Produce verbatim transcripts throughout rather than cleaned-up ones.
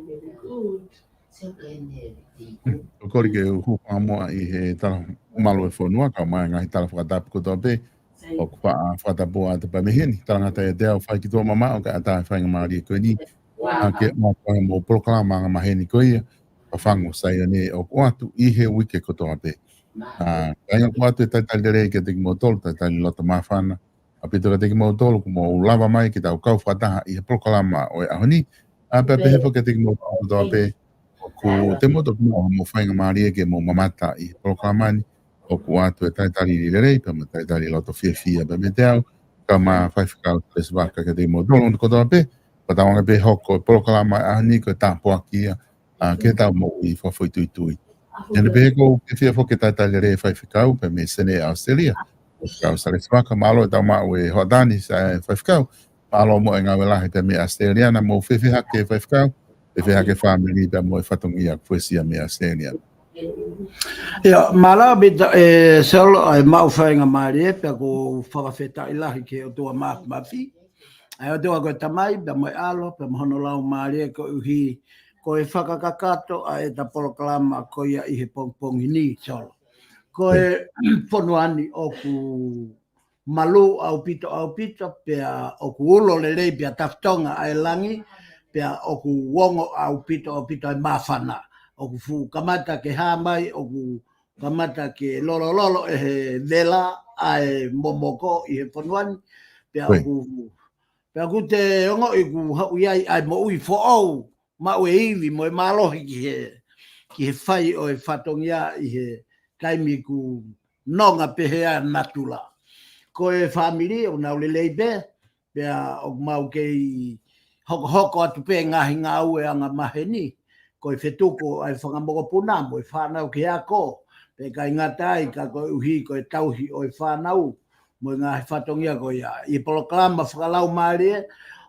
ʻOku ou kole ke u hūfanga muʻa ʻi he tala malu e fonua, kae ʻumaʻā e ngaahi tala fakatapu kotoa pē ʻoku faʻa fakatapu atu pē mei heni. Talangata ʻiate au, fai ki tuʻa mamaʻo kae ʻatā e faingamālie ko eni. ʻA ke ʻoatu ai mo e polokalama anga maheni ko ia, Fafangu Saione, ʻoku ʻoatu ʻi he uike kotoa pē. ʻA, kāinga, ʻoku ʻoatu e talitali lelei kiate kimoutolu, talitali loto māfana ʻaupito kiate kimoutolu kuo mou lava mai ke tau kau fakataha ʻi he polokalama ʻo e ʻaho ni. ʻA, pea pehē foki kiate kimoutolu kotoa pē ʻoku te mou toki maʻu haʻamou faingamālie ke mou mamata ʻi he polokalama ni, ʻoku ʻoatu e talitali lelei pea mo e talitali loto fiefia pē meiate au, kae ʻumaʻā Faifekau Salesi Vaka, kiate kimoutolu kotoa pē. Pea tauange pē hoko e polokalama ʻo e ʻaho ni ko e tāpuaki ia ʻa, ki heʻetau moʻui fakafoʻituitui. Eni pē, ʻoku ou fiefia foki ke talitali lelei e Faifekau pē mei Senē, ʻAositelēlia, Faifekau Salesi Vaka. Mālō e tau maʻu e hoʻatā ni, Sa-, Faifekau. Mālō muʻa e ngāue lahi pē mei ʻAositelēlia. Naʻa mou fēfē hake, Faifekau? Fēfē hake e fāmili pea mo e fatongia kuo fuesia mei ʻAositelēlia? ʻIo, mālō ʻaupito, ē, Solo, ʻa e maʻu faingamālie, pea ʻoku ou fakafetaʻi lahi ki he ʻOtua Māfimafi, ʻa e ʻOtua ko e Tamai, pea mo e ʻAlo, pea mo hono Laumālie, koeʻuhi ko e fakakakato ʻa ʻeta polokalama ko ia ʻi he pongipongi ni, Solo. Ko e fonua ni ʻoku malū ʻaupito, ʻaupito, pea ʻoku ulo lelei pea tafitonga ʻa e langi, pea ʻoku ongo ʻaupito, ʻaupito e māfana. ʻOku fuʻu kamata ke hā mai, ʻoku kamata ke lolololo ʻe he vela ʻa e momoko ʻi he fonua ni, pea ʻoku, pea ʻoku te ongoʻi ʻoku haʻu ai ʻa e moʻui foʻou, maʻu e ivi mo e mālohi ki he, ki he fai ʻo e fatongia ʻi he taimi ʻoku nonga pehē ai natula. Ko e fāmili ʻoku nau lelei pē, pea ʻoku mau kei hokohoko atu pē ngaahi ngāue anga maheni, ko e fetuku ʻa e fanga mokopuna mo e fānau ki he ako, pea ʻikai ngata ai ka koeʻuhi ko e tauhi ʻo e fānau mo e ngaahi fatongia ko ia. ʻI he polokalama fakalaumālie,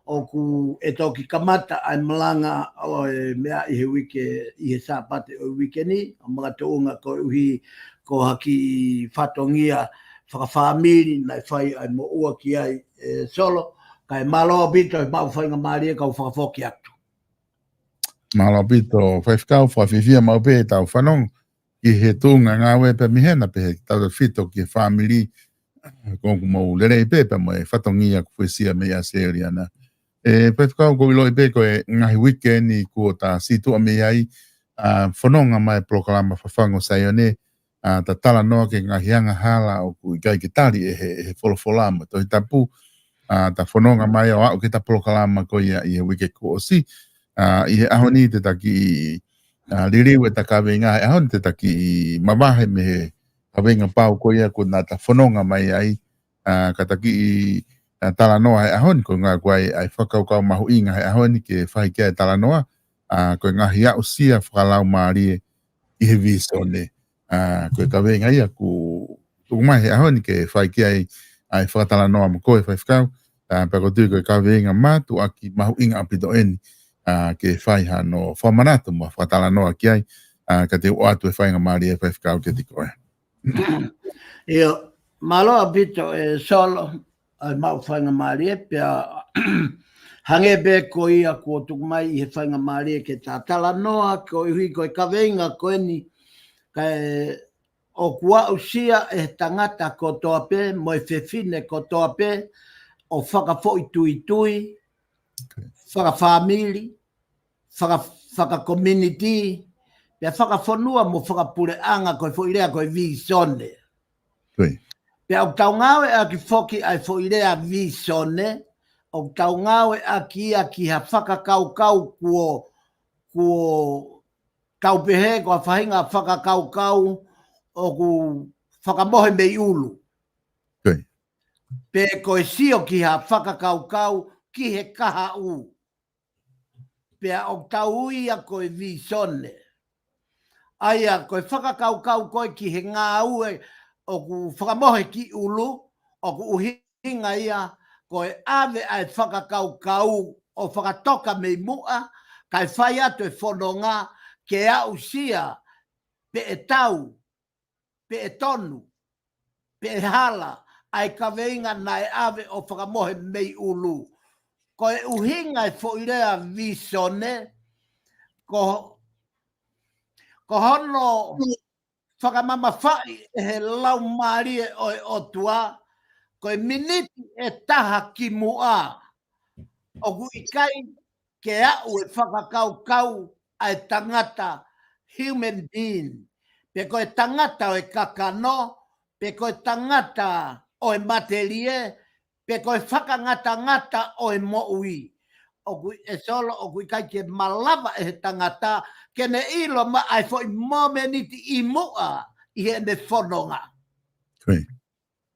ʻoku ʻe toki kamata ʻa e malanga ʻo e meʻa ʻi he uike, ʻi he Sāpate ʻo e uike ni, ʻo makatuʻunga koeʻuhi ko ha kiʻi fatongia fakafāmili naʻe fai ʻa e moʻua ki ai, ē, Solo. Kae mālō ʻaupito e maʻu faingamālie kau fakafoki atu. Mālō ʻaupito, Faifekau, fakafiefia maʻu pē ʻetau fanongo ki he tuʻunga ngāue pē mei hena pē he tautefito ki he fāmili, ʻoku mou lelei pē pea mo e fatongia kuo fuesia mei ʻAositelēlia na. ʻE, Faifekau, ʻoku ou ʻiloʻi pē ko e ngaahi uike ni kuo ta situʻa mei ai, ʻa, fononga mai e polokalama Fafangu Saione, ʻa, ta talanoa ki he ngaahi angahala ʻoku ʻikai ke tali ʻe he, ʻe he folofola mo e Tohi Tapu. ʻA, ta fononga mai ʻo aʻu ki heʻeta polokalama ko ia ʻi he uike kuo ʻosi. ʻA, ʻi he ʻaho ni te ta kiʻi, ʻa, liliu ʻeta kaveinga he ʻaho ni, te ta kiʻi mavahe mei he kaveinga pau ko ia kuo naʻa ta fononga mai ai. ʻA, ka ta kiʻi, ʻa, talanoa he ʻaho ni, ko e ngaahi, ko e, ʻa e fakakaukau mahuʻinga he ʻaho ni ke fai ki ai e talanoa, ʻa, ko e ngaahi aʻusia fakalaumālie ʻi he vīsone. ʻA, ko e kaveinga ia kuo tuku mai he ʻaho ni ke fai ki ai ʻa e fakatalanoa mo koe, Faifekau. ʻA, pea ʻoku ou tui ko e kaveinga mātuʻaki mahuʻinga ʻaupito eni, ʻa, ke fai hano fakamanatu mo fakatalanoa ki ai, ʻa, ka te u ʻoatu e faingamālie, Faifekau, kiate koe. ʻIo, mālō ʻaupito, ē, Solo, ʻa e maʻu faingamālie, pea hangē pē ko ia kuo tuku mai ʻi he faingamālie ke ta talanoa, koeʻuhi ko e kaveinga ko eni, kae ʻoku aʻusia ʻe he tangata kotoa pē, mo e fefine kotoa pē, ʻo fakafoʻituitui, fakafāmili, faka-, fakakominiti, pea fakafonua mo fakapuleʻanga, ko e foʻi lea ko e vīsone. Pea ʻoku tau ngāueʻaki foki ʻa e foʻi lea vīsone, ʻoku tau ngāueʻaki ia ki ha fakakaukau kuo, kuo tau pehē ko ha faʻahinga fakakaukau ʻoku fakamohe mei ʻulu. Pe ko e sio ki ha fakakaukau ki he kahaʻu. Pea ʻoku tau ui ia ko e vīsone. ʻA ia ko e fakakaukau ko ē ki he ngāue ʻoku fakamohe ki ʻulu, ʻoku ʻuhinga ia ko e ʻave ʻa e fakakaukau ʻo fakatoka mei muʻa, kae fai atu e fononga ke aʻusia pe ʻe tau, pe ʻe tonu, pe ʻe hala ʻa e kaveinga naʻe ʻave ʻo fakamohe mei ʻulu. Ko e ʻuhinga e foʻi lea vīsone, ko, ko hono fakamamafaʻi ʻe he Laumālie ʻo e ʻOtua, ko e miniti ʻe taha ki muʻa, ʻoku ʻikai ke aʻu e fakakaukau ʻa e tangata, human being, pe ko e tangata ʻo e kakano, pe ko e tangata ʻo e matelie, pe ko e fakangatangata ʻo e moʻui. ʻOku ʻe Solo, ʻoku ʻikai ke malava ʻe he tangata ke ne ʻilo mai ʻa e foʻi momeniti ʻi muʻa ʻi heʻene fononga.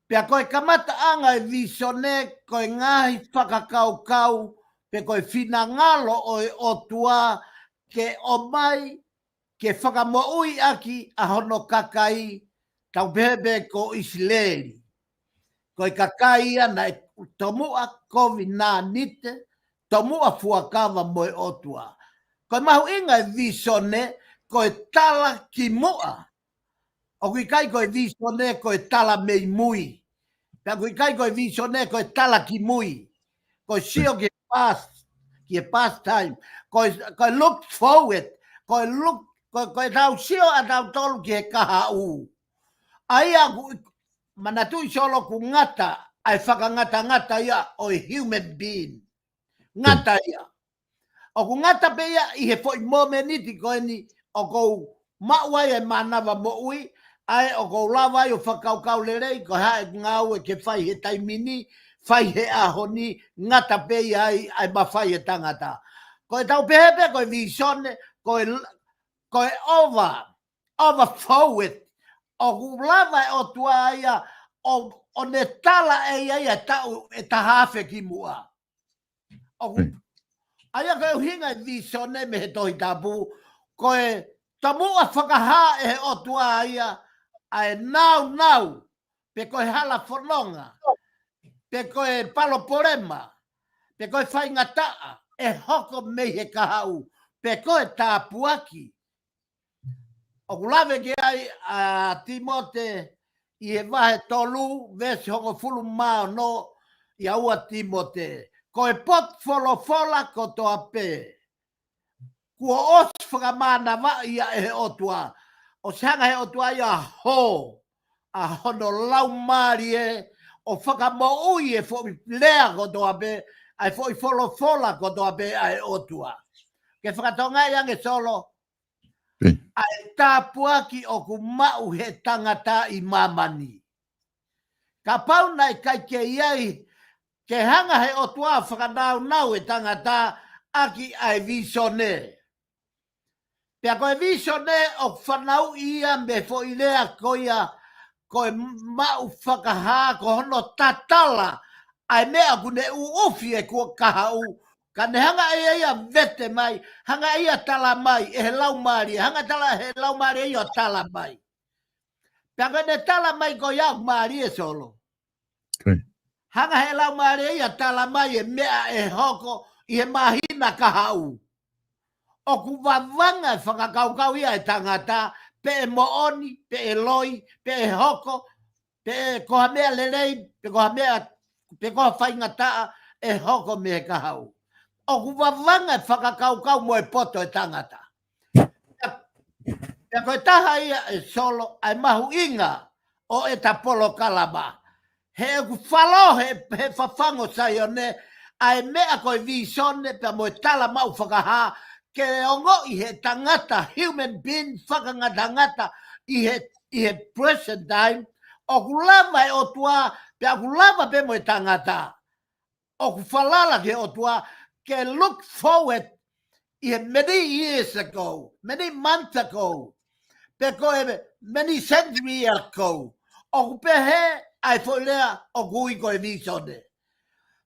Pea ko e kamataʻanga e visone, ko e ngaahi fakakaukau, pe ko e finangalo ʻo e ʻOtua ke ʻomai ke fakamoʻui ʻaki ʻa hono kakai, tau pehē pē ko ʻIsileli. Ko e kakai ia naʻe tomuʻa kovinānite, tomuʻa fuakava mo e ʻOtua. Ko e mahuʻinga e visone, ko e tala ki muʻa. ʻOku ʻikai ko e visone ko e tala mei mui. Pea ʻoku ʻikai ko e visone ko e tala ki mui. Ko e sio ki he past, ki he past time. Ko e, ko e look forward. Ko e look, ko, ko e tau sio ʻa tautolu ki he kahaʻu. ʻA ia ʻoku, manatuʻi Solo, ʻoku ngata ʻa e fakangatangata ia ʻo e human being. Ngata ia. ʻOku ngata pē ia ʻi he foʻi momeniti ko eni ʻoku ou maʻu ai e mānava moʻui, ʻa ē ʻoku ou lava ai ʻo fakakaukau lelei, ko e hā e ngāue ke fai he taimi ni, fai he ʻaho ni, ngata pē ia ai, ʻa e mafai e tangata. Ko e tau pehē pē ko e visone, ko e, ko e ova, ova forward. ʻOku lava e ʻOtua ia, ʻo, ʻo ne tala ʻe ia ia taʻu ʻe taha afe ki muʻa. ʻOku, ʻa ia ko e ʻuhinga e visone mei he Tohi Tapu, ko e tomuʻa fakahā ʻe he ʻOtua ia ʻa e naunau, pe ko e hala fononga, pe ko e palopolema, pe ko e faingataʻa ʻe hoko mei he kahaʻu, pe ko e tāpuaki. ʻOku lave ki ai ʻa Tīmote ʻi he vahe tolu, veesi hongofulu mā ono, ʻia ua Tīmote. Ko e potu folofola kotoa pē kuo ʻosi fakamānavaʻi ia ʻe he ʻOtua. ʻOsi hanga he ʻOtua ia ʻo hō ʻa hono Laumālie ʻo fakamoʻui e foʻi lea kotoa pē, ʻa e foʻi folofola kotoa pē ʻa e ʻOtua. Ke fakatokangaʻi ange Solo, ʻa e tāpuaki ʻoku maʻu he tangata ʻi māmani. Kapau naʻe ʻikai ke ʻi ai, ke hanga he ʻOtua ʻo fakanaunau e tangata ʻaki ʻa e visone. Pea ko e visone ʻoku fanauʻi ia mei he foʻi lea ko ia, ko e maʻu fakahā, ko hono tatala ʻa e meʻa ʻoku ne ʻuʻufi e kuo kahaʻu, ka ne hanga ʻe ia ʻo vete mai, hanga ʻe ia ʻo tala mai, ʻe he Laumālie, hanga tala he Laumālie ia ʻo tala mai. Pea ko ʻene tala mai ko ia ʻoku mālie Solo. Hanga he Laumālie ia ʻo tala mai e meʻa ʻe hoko ʻi he māhina kahaʻu. ʻOku vavanga e fakakaukau ia e tangata, pe ʻe moʻoni, pe ʻe loi, pe ʻe hoko, pe ko ha meʻa lelei, pe ko ha meʻa, pe ko ha faingataʻa ʻe hoko mei he kahaʻu. ʻOku vavanga e fakakaukau mo e poto e tangata. Pea ko e taha ia e Solo ʻa e mahuʻinga ʻo ʻeta polokalama. He ʻoku falo he, he fafangu ʻo Saione ʻa e meʻa ko e visone pea mo e tala maʻu fakahā ke ongoʻi he tangata, human being, fakangatangata ʻi he, ʻi he present time. ʻOku lava e ʻOtua, pea ʻoku lava pē mo e tangata. ʻOku falala ki he ʻOtua ke look forward ʻi he many years ago, many months ago, pe ko e many century ago. ʻOku pehē ʻa e foʻi lea ʻoku ui ko e visone.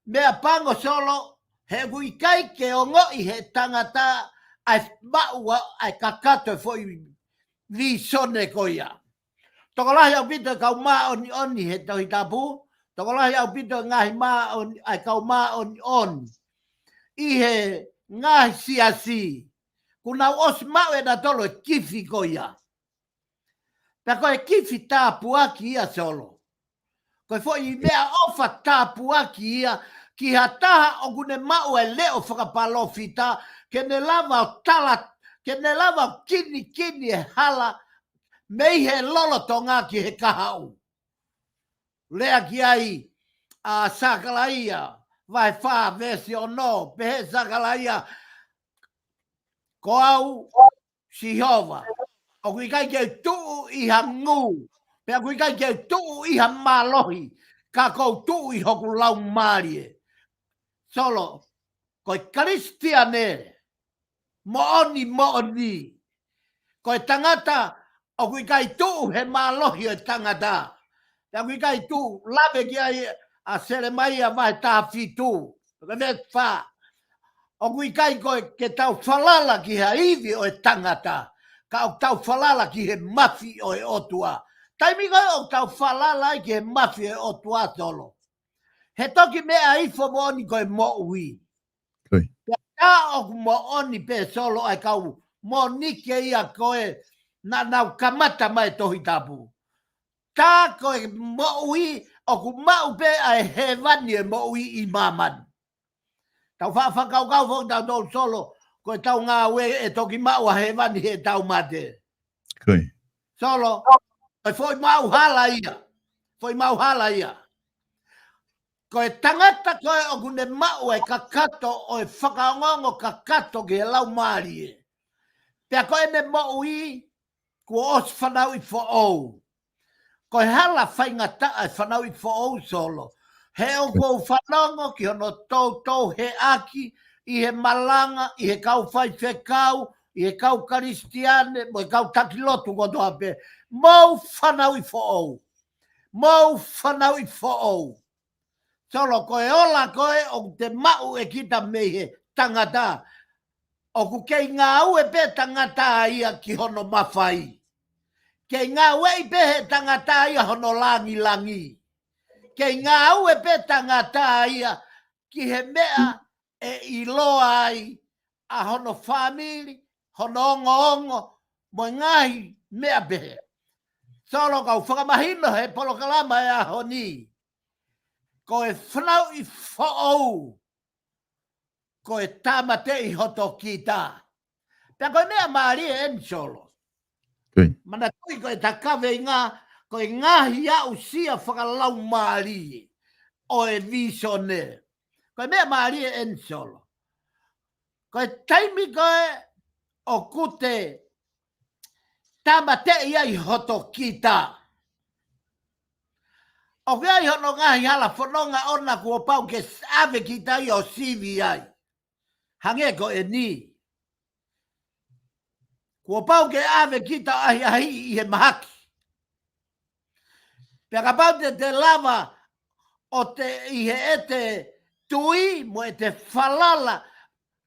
Meʻapango Solo, he ʻoku ʻikai ke ongoʻi he tangata ʻa e maʻu ʻa e kakato e foʻi visone ko ia. Tokolahi ʻaupito e kau māʻoniʻoni he Tohi Tapu, tokolahi ʻaupito e ngaahi māʻoni, ʻa e kau māʻoniʻoni ʻi he ngaahi siasi, kuo nau ʻosi maʻu ʻe nautolu e kifi ko ia. Pea ko e kifi tāpuaki ia Solo. Ko e foʻi meʻaʻofa tāpuaki ia ki ha taha ʻoku ne maʻu e leʻo fakapalōfita, ke ne lava ʻo tala, ke ne lava kinikini e hala mei he lolotonga ki he kahaʻu. Lea ki ai ʻa Sakalaia, vahe fā veesi ono, pehē ʻe Sakalaia, ko au, Sihova, ʻoku ʻikai ke u tuʻu ʻi ha ngū, pea ʻoku ʻikai ke u tuʻu ʻi ha mālohi, ka ʻoku ou tuʻu ʻi hoku laumālie. Solo, ko e Kalisitiane moʻoni moʻoni. Ko e tangata ʻoku ʻikai tuʻu he mālohi ʻo e tangata. Pea ʻoku ʻikai tuʻu, lave ki ai ʻa Selemaia vahe taha fitu, ko e veesi fā. ʻOku ʻikai ko e ke tau falala ki ha ivi ʻo e tangata, ka ʻoku tau falala ki he mafi ʻo e ʻOtua. Taimi ko ē ʻoku tau falala ai ki he mafi ʻo e ʻOtua, Solo, he toki meʻa ifo moʻoni ko e moʻui. Ko ia. Pea tā ʻoku moʻoni pē, Solo, ʻa e kau Monike ia ko ē naʻa nau kamata mai e Tohi Tapu. Tā ko e moʻui ʻoku maʻu pē ʻa e hēvani e moʻui ʻi māmani. Tau faʻa fakakaukau foki tautolu, Solo, ko e tau ngāue ʻe toki maʻu ʻa hēvani he tau mate. Ko ia. Solo, ko e foʻi maʻu hala ia. Foʻi maʻu hala ia. Ko e tangata ko ē ʻoku ne maʻu e kakato ʻo e fakaongoongo kakato ki he laumālie, pea ko ʻene moʻui kuo ʻosi fanauʻi foʻou. Ko e hala faingataʻa e fanauʻi foʻou, Solo. He ʻoku ou fanongo ki hono toutou heʻaki ʻi he malanga, ʻi he kau faifekau, ʻi he kau Kalisitiane, mo e kau taki lotu kotoa pē. Mou fanauʻi foʻou. Mou fanauʻi foʻou. Solo, ko e ola ko ē ʻoku te maʻu ʻe kita mei he tangata, ʻoku kei ngāue pē tangata ia ki hono mafai. Kei ngāueʻi pē he tangata ia hono langilangi. Kei ngāue pē tangata ia ki he meʻa ʻe ʻiloa ai ʻa hono fāmili, hono ongoongo, mo e ngaahi meʻa pehē. Solo, kau fakamahino he polokalama e ʻaho ni, ko e fanauʻi foʻou, ko e tāmateʻi hoto kita. Pea ko e meʻa mālie eni, Solo. Ko ia. Manatuʻi ko e ta kaveinga, ko e ngaahi aʻusia fakalaumālie ʻo e vīsone. Ko e meʻa mālie eni, Solo. Ko e taimi ko ē ʻoku te tāmateʻi ai hoto kita, ʻoku ʻi ai hono ngaahi hala fononga ʻona kuo pau ke ʻave kita ia ʻo sivi ai. Hangē ko eni. Kuo pau ke ʻave kita ʻo ʻahiʻahiʻi ʻi he mahaki. Pea kapau te te lava ʻo te ʻi heʻete tui mo ʻete falala,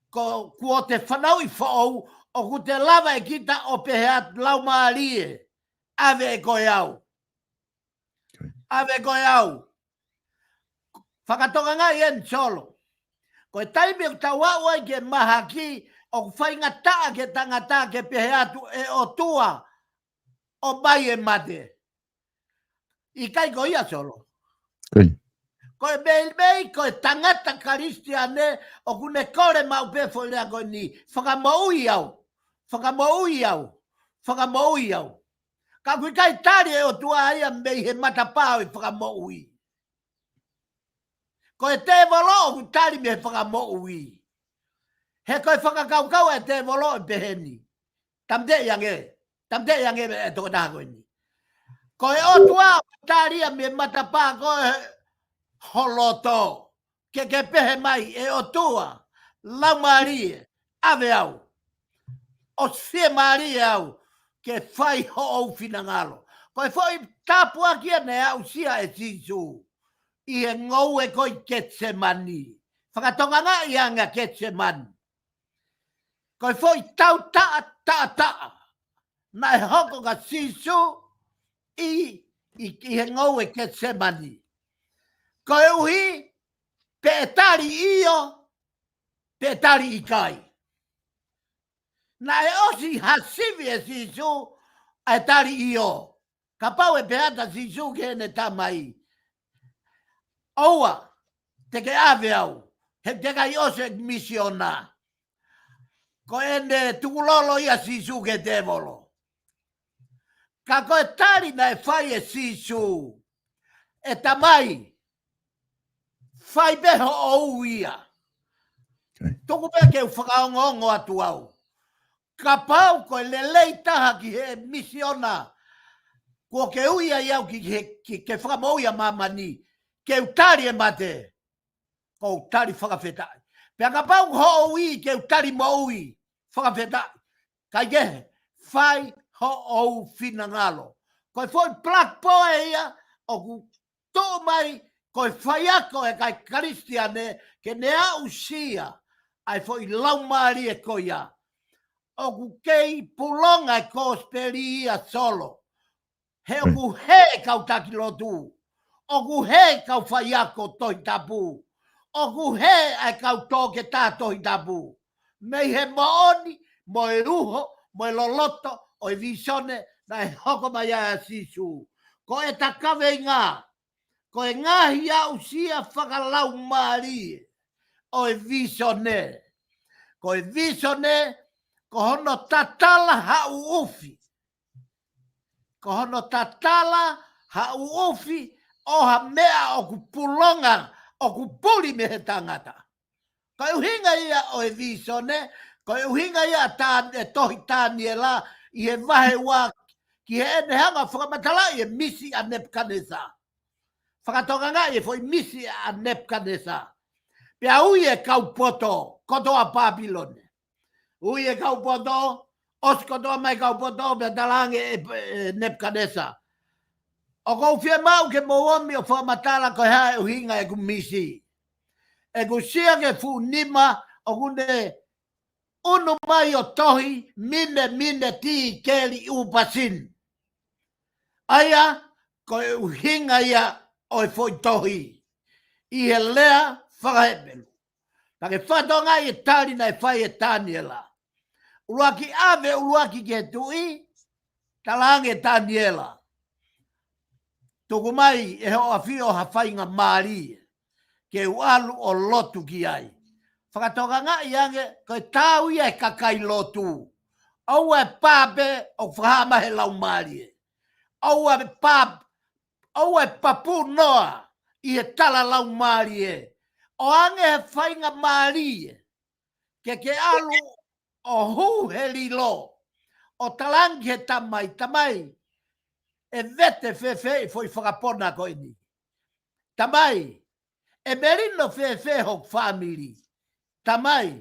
ko, kuo te fanauʻi foʻou, ʻoku te lava ʻe kita ʻo pehē atu, laumālie, ʻave ʻe koe au. Ko ia. ʻAve koe au. Fakatokangaʻi eni, Solo. Ko e taimi ʻoku tau aʻu ai ki he mahaki, ʻoku faingataʻa ki he tangata ke pehē atu, ʻe ʻOtua, ʻomai e mate. ʻIkai ko ia, Solo? Ko ia. Ko e meimei ko e tangata Kalisitiane ʻoku ne kole maʻu pē foʻi lea ko eni, fakamoʻui au. Fakamoʻui au. Fakamoʻui au. Ka ʻoku ʻikai tali e ʻOtua ia mei he matapā ʻo e fakamoʻui. Ko e tēvolo ʻoku tali mei he fakamoʻui. He ko e fakakaukau ʻa e tēvolo ʻe pehē ni. Tāmateʻi ange. Tāmateʻi ange e tokotaha ko eni. Ko e ʻOtua ʻoku tali ia mei he matapā ko ē ho loto. Ke ke pehē mai, ʻe ʻOtua, laumālie, ʻave au. ʻOsi fiemālie au ke fai hoʻo finangalo. Ko e foʻi tāpuaki ia naʻe aʻusia ʻe Sīsū ʻi he ngoue ko ē ʻi Ketisemani. Fakatokangaʻi ange ʻa Ketisemani. Ko e foʻi tautaʻa, taʻataʻa naʻe hoko kia Sīsū ʻi, ʻi, ʻi he ngoue ʻi Ketisemani. Koeʻuhi, pe ʻe tali ʻio, pe ʻe tali ʻikai. Naʻe ʻosi hasivi ʻe Sīsū ʻa e tali ʻio. Kapau ʻe pehē atu ʻa Sīsū ki heʻene Tamai, ʻoua te ke ʻave au, he teʻeki ai ʻosi e misiona. ko ʻene tukulolo ia Sīsū ki he tēvolo. Ka ko e tali naʻe fai ʻe Sīsū, ʻE Tamai, fai pē hoʻo ui ia. Tuku pē ke u fakaongoongo atu au. Kapau ko e lelei taha ki he misiona, kuo ke ui ai au ki he, ki, ke fakamoʻui ʻa māmani, ke u tali e mate, ko u tali fakafetaʻi. Pea kapau ko hoʻo ui ke u tali moʻui, fakafetaʻi. Kaikehe, fai hoʻo finangalo. Ko e foʻi plak poe ia, ʻoku toʻo mai, ko e faiako ʻa e kakai Kalisitiane, ke ne aʻusia ʻa e foʻi laumālie ko ia. ʻOku kei pulonga e kosipeli ia Solo. He ʻoku hē e kau taki lotu. ʻOku hē e kau faiako Tohi Tapu. ʻOku hē ʻa e kau toketā Tohi Tapu. Mei he moʻoni, mo e uho, mo e loloto ʻo e visone naʻe hoko mai ai ʻa Sīsū. Ko e takaveinga, ko e ngaahi aʻusia fakalaumālie ʻo e visone. Ko e visone, ko hono tatala ha ʻuʻufi. Ko hono tatala ha ʻuʻufi ʻo ha meʻa ʻoku pulonga, ʻoku puli mei he tangata. Ko e ʻuhinga ia ʻo e visone, ko e ʻuhinga ia ʻa e tohi Taniela ʻi he vahe ua ki heʻene hanga fakamatalaʻi e misi ʻa Nepukanesa. Fakatokangaʻi e foʻi misi ʻa Nepukanesa. Pea ui e kau poto, kotoa Papilone. Ui e kau poto, ʻosi kotoa mai kau poto, pea talaange ʻe, ʻe Nepukanesa. ʻOku ou fiemaʻu ke mou omi ʻo fakamatala ko e hā e ʻuhinga ʻeku misi. ʻEku sio ki he fuʻu nima, ʻoku ne ʻunu mai ʻo tohi, mine, mine, tī, keli, upasin. ʻA ia, ko e ʻuhinga ia ʻo e foʻi tohi. ʻI he lea fakaHepelū. Pea ke fakatokangaʻi e tali naʻe fai ʻe Taniela. ʻUluaki ʻave, ʻuluaki ki he tuʻi, talaange ʻe Taniela. Tuku mai ʻe hoʻo ʻafio ha faingamālie. Ke u ʻalu ʻo lotu ki ai. Fakatokangaʻi ange, ko e tau ia e kakai lotu. ʻOua ʻe pā pē ʻoku fakahā mai he laumālie. ʻOua ʻe pā, ʻoua ʻe papū noa ʻi he tala laumālie. ʻOange he faingamālie. Ke ke ʻalu ʻo hū he lilo. ʻO talaange ki he tamai, tamai. ʻE vete fēfē e foʻi fakapona ko eni. Tamai, ʻe melino fēfē hoku fāmili. Tamai,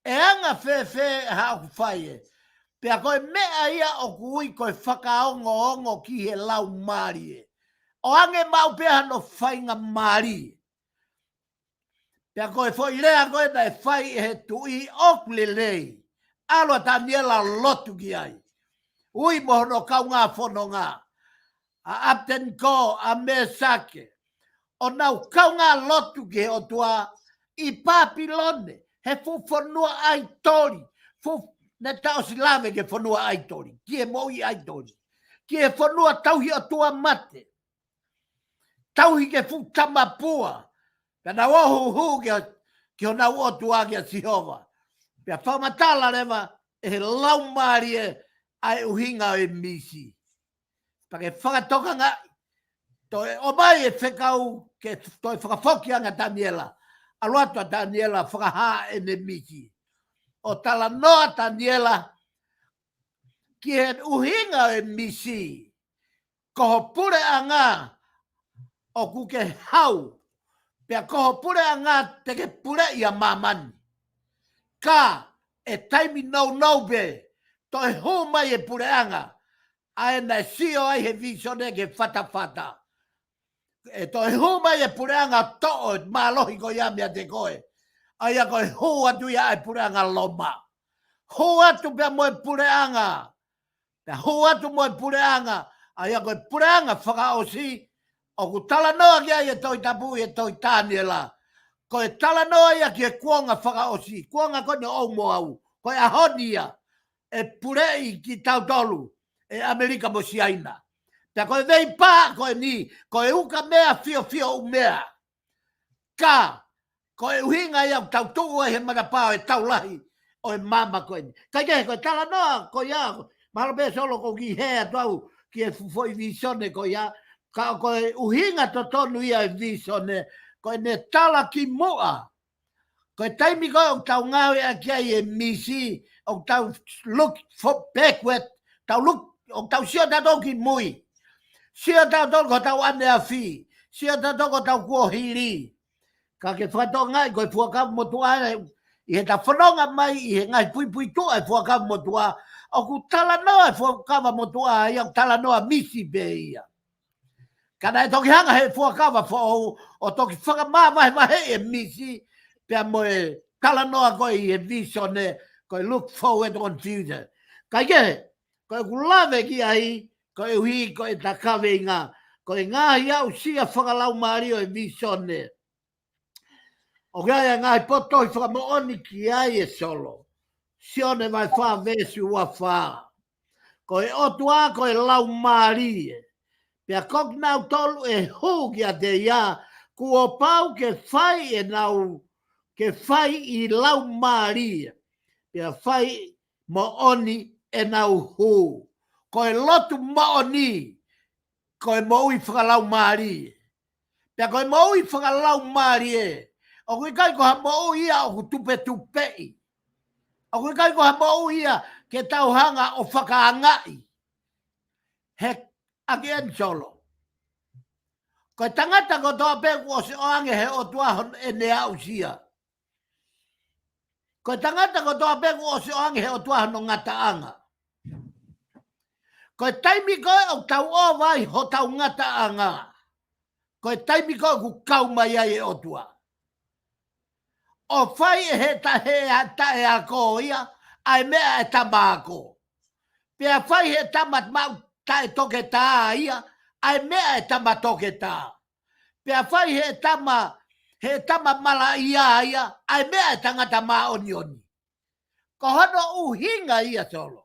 ʻe anga fēfē haʻaku fai ē. Pea ko e meʻa ia ʻoku ui ko e fakaongoongo ki he laumālie. ʻOange maʻu pē hano faingamālie. Pea ko e foʻi lea ko ē naʻe fai ʻe he tuʻi ʻoku lelei. ʻAlu ʻa Taniela ʻo lotu ki ai. Ui mo hono kaungā fononga. ʻA ʻApitenikō, ʻa Mesake. ʻO nau kaungā lotu ki he ʻOtua ʻi Papilone. He fuʻu fonua ʻaitoli. Fuʻu ne taʻosi lave ki he fonua ʻaitoli. Ki he moʻui ʻaitoli. Ki he fonua tauhi ʻotua mate. Tauhi ki he fuʻu tamapua. Pea nau ō ʻo huhu ki, ki honau ʻOtua kia Sihova. Pea fakamatala leva ʻe he laumālie ʻa e ʻuhinga ʻo e misi. Pea ke fakatokangaʻi. Toe ʻomai e fekau ke toe fakafoki ange ʻa Taniela. ʻAlu atu ʻa Taniela fakahā ʻene misi. ʻO talanoa Taniela ki he ʻuhinga ʻo e misi. Ko ho puleʻanga ʻoku ke hau, pea ko ho puleʻanga te ke puleʻi ʻa māmani. Ka ʻe taimi nounou pē, toe hū mai e puleʻanga, ʻa ē naʻe sio ai he visone ki he fatafata. ʻE toe hū mai e puleʻanga toʻo e mālohi ko ia meiate koe. ʻA ia ko e hū atu ia ʻa e puleʻanga Loma. Hū atu pea mo e puleʻanga. Pea hū atu mo e puleʻanga, ʻa ia ko e puleʻanga fakaʻosi, ʻoku talanoa ki ai e Tohi Tapu ʻi he tohi Taniela. Ko e talanoa ia ki he kuonga fakaʻosi, kuonga ko eni ʻoʻou mo au, ko e ʻaho ni ia, ʻe puleʻi kitautolu, ʻe ʻAmelika mo Siaina. Pea ko e veipā ko eni, ko e ukamea fiofio ʻumea. Ka, ko e ʻuhinga ia ʻoku tau tuʻu ai he matapā ʻo e tau lahi, ʻo e maama ko eni. Kae kehe, ko e talanoa ko ia, mahalo pē Solo ʻoku ke hē atu au ki he fuʻu foʻi visone ko ia, ka ko e ʻuhinga totonu ia e visone, ko ʻene tala ki muʻa. Ko e taimi ko ē ʻoku tau ngāueʻaki ai e misi, ʻoku tau look for backward, tau look, ʻoku tau sio tautolu ki mui. Sio tautolu ko hotau ʻaneafi, sio tautolu ko hotau kuohili. Ka ke fakatokangaʻi ko e Fuakava Motuʻa ē, ʻi heʻeta fononga mai ʻi he ngaahi puipuituʻa e Fuakava Motuʻa, ʻoku talanoa e Fuakava Motuʻa ia, ʻoku talanoa misi pē ia. Ka naʻe toki hanga he Fuakava Foʻou ʻo toki fakamavahevaheʻi e misi, pea mo e talanoa ko ē ʻi he visone, ko e look forward on future. Kae kehe, ko ʻeku lave ki ai, koeʻuhi ko ʻeta kaveinga, ko e ngaahi aʻusia fakalaumālie ʻo e visone. ʻOku ʻi ai e ngaahi potu tohi fakamoʻoni ki ai e Solo. Sione vahe fā veesi ua fā. Ko e ʻOtua ko e Laumālie. Pea ko kinautolu ʻe hū kiate ia, kuo pau ke fai ʻenau, ke fai ʻi laumālie. Pea fai moʻoni ʻenau hū. Ko e lotu moʻoni, ko e moʻui fakalaumālie. Pea ko e moʻui fakalaumālie, ʻoku ʻikai ko ha moʻui ia ʻoku tupetupeʻi. ʻOku ʻikai ko ha moʻui ia ke tau hanga ʻo fakaangaʻi. He, again Solo. Ko e tangata kotoa pē kuo ʻosi ʻoange he ʻOtua hono ʻene aʻusia. Ko e tangata kotoa pē kuo ʻosi ʻoange he ʻOtua hono ngataʻanga. Ko e taimi ko ē ʻoku tau ʻova ai hotau ngataʻanga, ko e taimi ko ē ʻoku kau mai ai e ʻOtua. ʻO fai ʻe he ta-, he a-, taʻeako ia, ʻa e meʻa ʻe tama ako. Pea fai he tama maʻu taʻetoketā ia, ʻa e meʻa ʻe tama toketā. Pea fai he tama, he tama malaʻia ia, ʻa e meʻa ʻe tangata māʻoniʻoni. Ko hono ʻuhinga ia Solo.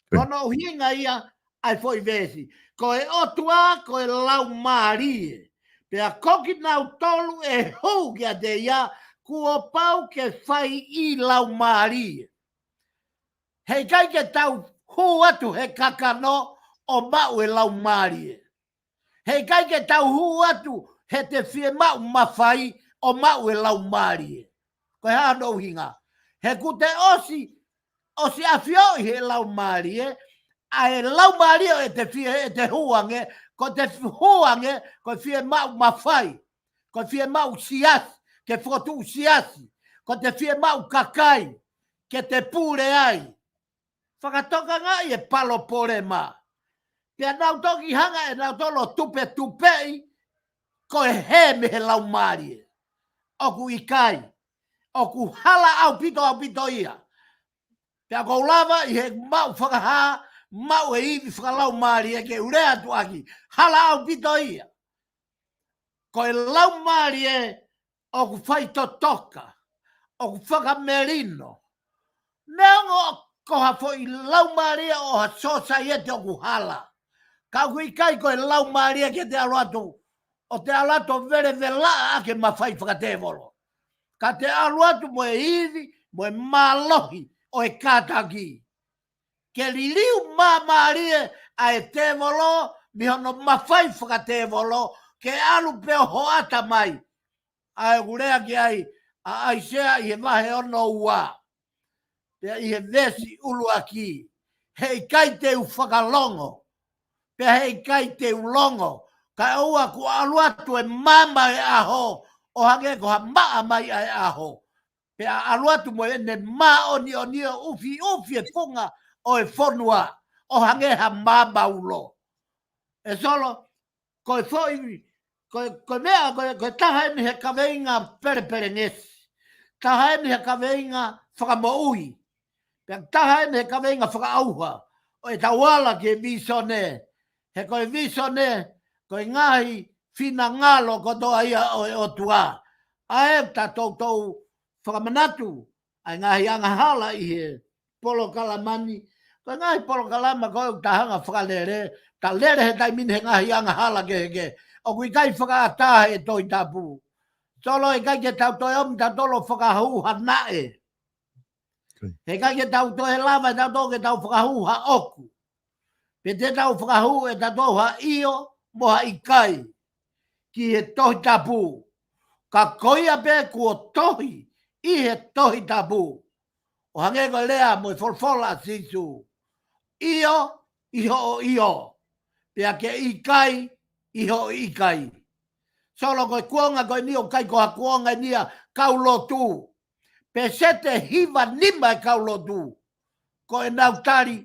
Ko hono ʻuhinga ia ʻa e foʻi veesi. Ko e ʻOtua, ko e Laumālie. Pea ko kinautolu ʻe hū kiate ia, kuo pau ke fai ʻi laumālie. Heʻikai ke tau hū atu he kakano ʻo maʻu e laumālie. Heʻikai ke tau hū atu he te fiemaʻu mafai ʻo maʻu e laumālie. Ko e hā hono ʻuhinga? He kuo te ʻosi, ʻosi ʻafioʻi he laumālie, ʻa e laumālie ʻe te fie, ʻe te hū ange, ko te hū ange, ko e fiemaʻu mafai, ko e fiemaʻu siasi, ke fokotuʻu siasi, ko te fiemaʻu kakai, ke te pule ai. Fakatokangaʻi e palopalema. Pea nau toki hanga ʻe nautolu ʻo tupetupeʻi, ko e hē mei he laumālie. ʻOku ʻikai. ʻOku hala ʻaupito ʻaupito ia. Pea ʻoku ou lava ʻi he maʻu fakahā, maʻu e ivi fakalaumālie ke u lea atu ʻaki. Hala ʻaupito ia. Ko e laumālie ʻoku faitotoka, ʻoku fakamelino. Neongo ko ha foʻi laumālie ʻo ha sōsaieti ʻoku hala. Ka ʻoku ʻikai ko e laumālie ke te ʻalu atu, ʻo te ʻalu atu ʻo velevelaʻa ʻaki e mafai fakatēvolo. Ka te ʻalu atu mo e ivi, mo e mālohi ʻo e kātaki. Ke liliu māmālie ʻa e tēvolo, mei hono mafai fakatēvolo, ke ʻalu pē ʻo hoʻata mai. ʻA ē ʻoku lea ki ai ʻa ʻAisea ʻi he vahe ono ua. Pea ʻi he veesi ʻuluaki. Heʻikai te u fakalongo. Pea heʻikai te u longo. Kae ʻoua kuo ʻalu atu e maama e ʻaho, ʻo hangē ko ha maʻa mai ʻa e ʻaho. Pea ʻalu atu mo ʻene māʻoniʻoni ʻo ʻufiʻufi e funga ʻo e fonua, ʻo hangē ha maama ulo. ʻE Solo, ko e foʻi, ko e, ko e meʻa, ko e, ko e taha eni he kaveinga pelepelengesi. Taha eni he kaveinga fakamoʻui. Pea taha eni he kaveinga fakaʻauha. ʻO e tau ala ki he visone. He ko e visone, ko e ngaahi finangalo kotoa ia ʻo e ʻOtua. ʻA ē ta toutou fakamanatu, ʻa e ngaahi angahala ʻi he polokalama ni. Ko e ngaahi polokalama ko ē ʻoku ta hanga fakalele, ta lele he taimi ni he ngaahi angahala kehekehe. ʻOku ʻikai fakaʻatā he Tohi Tapu. Solo, ʻikai ke tau toe ʻomi tautolu ʻo fakahū ha naʻe. He ʻikai ke tau toe lava ʻe tautolu ke tau fakahū ha ʻoku. Pe te tau fakahū ʻe tautolu ha ʻio mo ha ʻikai ki he Tohi Tapu. Ka ko ia pē kuo tohi ʻi he Tohi Tapu. ʻO hangē ko e lea mo e folofola ʻa Sīsū. ʻIo ʻi hoʻo ʻio. Pea ke ʻikai ʻi hoʻo ʻikai. Solo, ko e kuonga ko eni ʻoku ʻikai ko ha kuonga eni ʻa e kau lotu. Pēseti ʻe hiva nima ʻa e kau lotu. Ko ʻenau tali,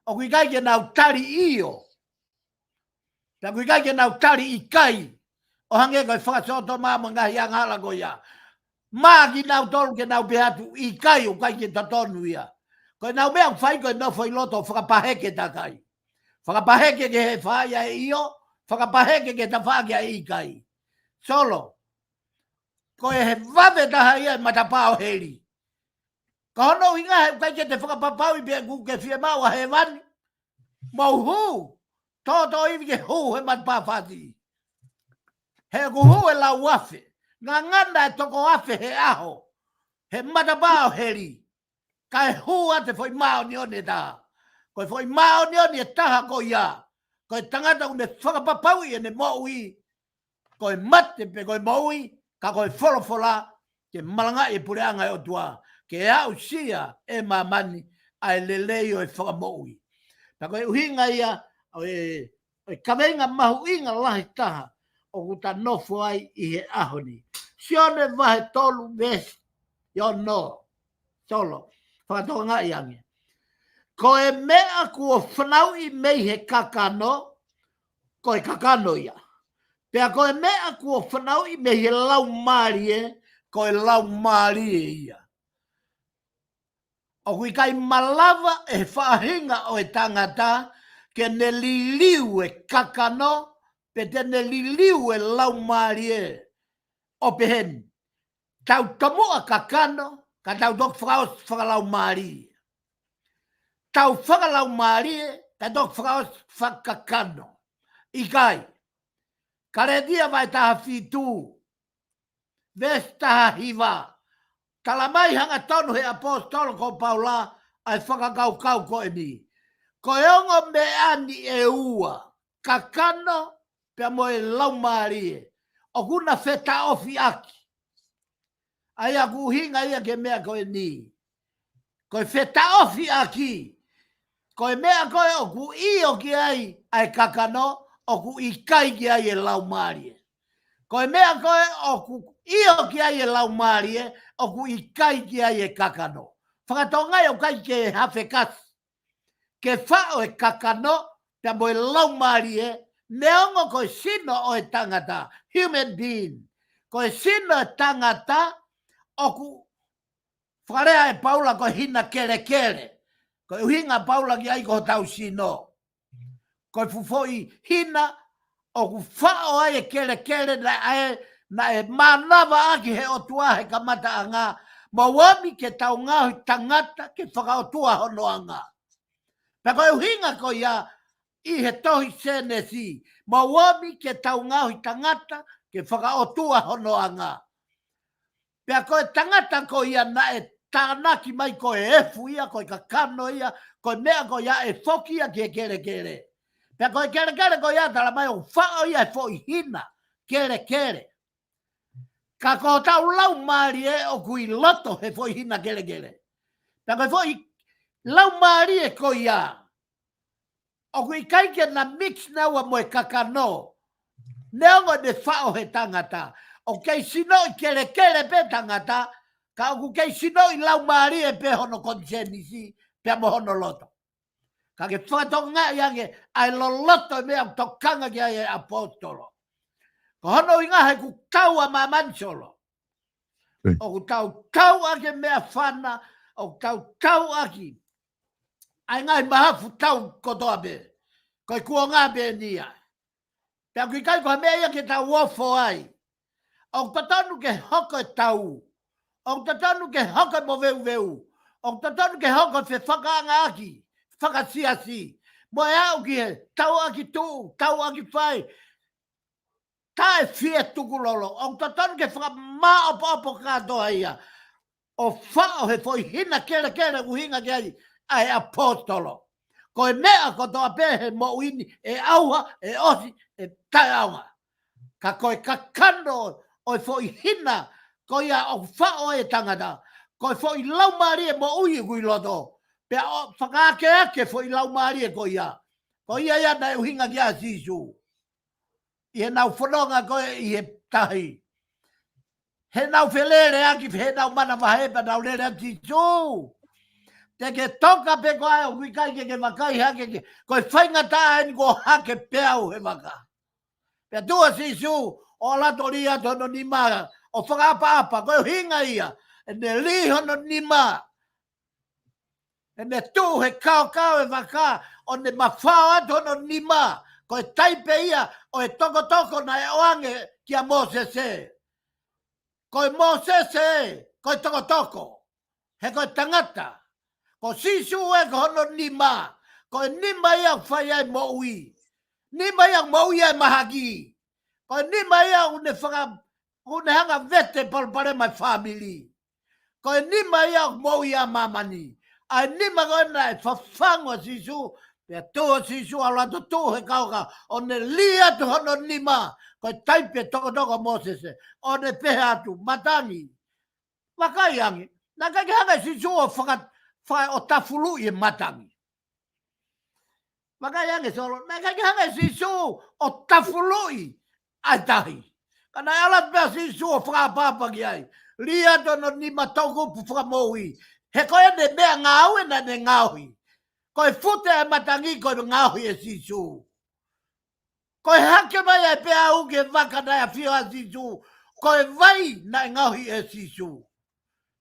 ʻoku ʻikai ke nau tali ʻio. Pea ʻoku ʻikai ke nau tali ʻikai. ʻO hangē ko e fakasōtoma mo e ngaahi angahala ko ia. Mā kinautolu ke nau pehē atu ʻikai, ʻoku ʻikai ke totonu ia. Ko ʻenau meʻa ʻoku fai ko e nofo ʻi loto fakapaheke takai. Fakapaheke ke he fai ʻa e ʻio, fakapaheke ke tafaʻaki ʻa e ʻikai. Solo, ko e he vave taha ia ʻa e matapā ʻo heli. Ka hono ʻuhinga he ʻoku ʻikai ke te fakapapauʻi pe ʻoku ke fiemaʻu ʻa hēvani. Mou hū, tōtōivi ke hū he matapā fāsiʻi. He ʻoku hū e lau afe, ngangana e toko afe he ʻaho, he matapā ʻo heli. Kae hū atu e foʻi māʻoniʻoni ʻe taha. Ko e foʻi māʻoniʻoni ʻe taha ko ia, ko e tangata ʻoku ne fakapapauʻi ʻene moʻui, ko e mate pe ko e moʻui, ka ko e folofola, ke malangaʻi e puleʻanga ʻo e ʻOtua, ke aʻusia ʻe māmani ʻa e lelei ʻo e fakamoʻui. Pea ko e ʻuhinga ia ʻo e, ʻo e kaveinga mahuʻinga lahi taha ʻoku ta nofo ai ʻi he ʻaho ni. Sione vahe tolu veesi ono. Solo, fakatokangaʻi ange. Ko e meʻa kuo fanauʻi mei he kakano, ko e kakano ia. Pea ko e meʻa kuo fanauʻi mei he laumālie, ko e laumālie ia. ʻOku ʻikai malava ʻe he faʻahinga ʻo e tangata ke ne liliu e kakano, pe te ne liliu e laumālie. ʻO pehē ni, tau tomuʻa kakano, ka tau toki fakaʻosi fakalaumālie. Tau fakalaumālie, ka toki fakaʻosi fakakakano. ʻIkai. Kalētia vahe taha fitu, veesi taha hiva. Tala mai hangatonu he ʻapositolo ko Paula ʻa e fakakaukau ko eni. Ko e ongo meʻa ni ʻe ua, kakano pea mo e laumālie, ʻoku na fetaʻofiʻaki. ʻA ia ʻoku ʻuhinga ia ki he meʻa ko eni. Ko e fetaʻofiʻaki. Ko e meʻa ko ē ʻoku ʻio ki ai ʻa e kakano, ʻoku ʻikai ki ai e laumālie. Ko e meʻa ko ē ʻoku ʻio ki ai e laumālie, ʻoku ʻikai ki ai e kakano. Fakatokangaʻi ʻoku ʻikai ke hafekasi ke faʻo e kakano pea mo e laumālie, neongo ko e sino ʻo e tangata, human being. Ko e sino ʻo e tangata ʻoku fakalea ʻe Paula ko e hina kelekele. Ko e ʻuhinga ʻa Paula ki ai ko hotau sino. Ko e fuʻu foʻi hina ʻoku faʻo ai e kelekele naʻe, naʻe mānavaʻaki he ʻOtua he kamataʻanga, mou omi ke tau ngaohi tangata ke fakaʻotua hono anga. Pea ko e ʻuhinga ko ia ʻi he tohi Sēnesi, mou omi ke tau ngaohi tangata ke fakaʻotua hono anga. Pea ko e tangata ko ia naʻe tānaki mai ko e efu ia, ko e kakano ia, ko e meʻa ko ia ʻe foki ia ki he kelekele. Pea ko e kelekele ko ia tala mai ʻoku faʻo ia he foʻi hina kelekele. Ka ko hotau laumālie ʻoku ʻi loto he foʻi hina kelekele. Pea ko e foʻi laumālie ko ia ʻoku ʻikai ke na mix naua mo e kakano. Neongo ʻene faʻo he tangata, ʻoku kei sinoʻi kelekele pē tangata, ka ʻoku kei sinoʻi laumālie pē hono konisēnisi pea mo hono loto. Ka ke fakatokangaʻi ange ʻa e loloto e meʻa ʻoku tokanga ki ai e ʻapositolo. Ko hono ʻuhinga he ʻoku tau ʻa māmani, Solo. ʻOku tau tauʻaki e meʻafana, ʻoku tau tauʻaki ʻa e ngaahi mahafu tau kotoa pē. Ko e kuonga pē eni ia. Pea ʻoku ʻikai ko ha meʻa ia ke tau ofo ai. ʻOku totonu ke hoko e tau. ʻOku totonu ke hoko e moveuveu. ʻOku totonu ke hoko e fefakaʻangaʻaki fakasiasi. Mo e aʻu ki he tauʻaki tuʻu, tauʻaki fai, taʻe fie tukulolo. ʻOku totonu ke fakamāʻopoʻopo kātoa ia. ʻo faʻo he foʻi hina kelekele ʻuhinga ki ai ʻa e ʻaposetolo. Ko e meʻa kotoa pē he moʻui ni ʻe ʻauha, ʻe ʻosi, ʻe taʻeʻaonga. Ka ko e kakano ʻo e foʻi hina ko ia ʻoku faʻo ai e tangata, ko e foʻi laumālie moʻui ʻoku ʻi loto. Pea ʻoku fakaakeake foʻi laumālie ko ia. Ko ia ia naʻe ʻuhinga ki ai ʻa Sīsū ʻi heʻenau fononga ko ē ʻi he tahi. Heʻenau feleleʻaki, heʻenau manavahē pea nau lele atu, Sīsū, te ke toka pē koā ʻoku ʻikai ke ke vakai hake ke, ko e faingataʻa eni kuo hake pē au he vaka. Pea tuʻu ʻa Sīsū ʻo ʻalu atu ʻo lī atu hono nima, ʻo fakaʻapaʻapa, ko e ʻuhinga ia ʻene lī hono nima. ʻEne tuʻu he kaokao e vaka, ʻo ne mafao atu hono nima, ko e taipe ia ʻo e tokotoko naʻe ʻoange kia Mōsese. Ko e Mōsese, ko e tokotoko. He ko e tangata. Ko Sīsū ē ko hono nima. Ko e nima ia ʻoku fai ai moʻui. Nima ia ʻoku moʻui ai mahaki. Ko e nima ia ʻoku ne faka-, ʻoku ne hanga vete palopalema e fāmili. Ko e nima ia ʻoku moʻui ʻa māmani. ʻA e nima ko ē naʻe fafangu ʻa Sīsū, pea tuʻu ʻa Sīsū ʻalu atu tuʻu he kaokao, ʻo ne lī atu hono nima, ko e taipe tokotoko ʻa Mōsese, ʻo ne pehē atu, matangi. Vakai ange, naʻe ʻikai ke hanga ʻe Sīsū ʻo faka-, fai ʻo tafuluʻi e matangi. Vakai ange Solo, naʻe ʻikai ke hanga ʻe Sīsū ʻo tafuluʻi ʻa e tahi. Ka naʻe ʻalu atu pē ʻa Sīsū ʻo fakaʻapaʻapa ki ai. Lī atu hono nima toʻukupu fakamoʻui. He ko ʻene meʻangāue naʻa ne ngaohi. Ko e fute ʻa e matangi ko e ngaohi ʻe Sīsū. Ko e hake mai ʻa e peau ki he vaka naʻe ʻafio ai ʻa Sīsū. Ko e vai naʻe ngaohi ʻe Sīsū.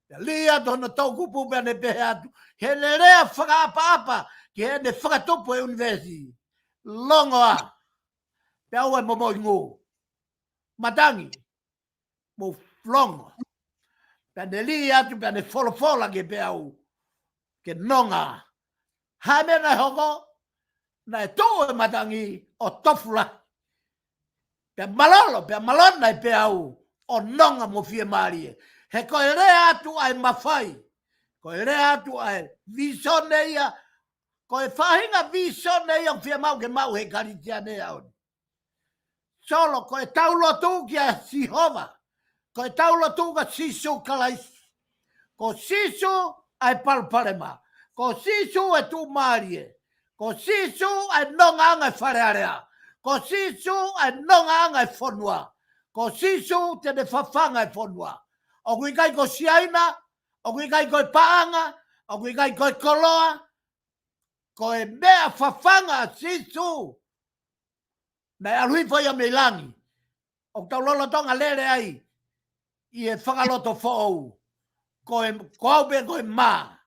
Pea lī atu hono toʻukupu pea ne pehē atu, heʻene lea fakaʻapaʻapa ki heʻene fakatupu e ʻunivēsi. Longo ā. Pea ʻoua ʻe momoʻi ngū. Matangi, mou longo. Pea ne lī atu pea ne folofola ki he peau ke nonga. Hā e meʻa naʻe hoko? Naʻe tuʻu e matangi ʻo tofu lahi. Pea malolo, pea malona e peau ʻo nonga mo fiemālie. He ko e lea atu ʻa e mafai. Ko e lea atu ʻa e vīsone ia. Ko e faʻahinga vīsone ia ʻoku fiemaʻu ke maʻu he Kalisitiane ʻaho ni. Solo, ko ʻetau lotu kia Sihova. Ko ʻetau lotu kia Sīsū Kalaisi. Ko Sīsū ʻa e palopalema. Ko Sīsū e tuʻumālie. Ko Sīsū ʻa e nongaʻanga e Fale Alea. Ko Sīsū ʻa e nongaʻanga e fonua. Ko Sīsū te ne fafanga e fonua. ʻOku ʻikai ko Siaina, ʻoku ʻikai ko e paʻanga, ʻoku ʻikai ko e koloa. Ko e meʻa fafanga ʻa Sīsū. Naʻe ʻalu hifo ia mei langi. ʻOku tau lolotonga lele ai ʻi he fakaloto foʻou. Ko e, ko au pē ko e mā.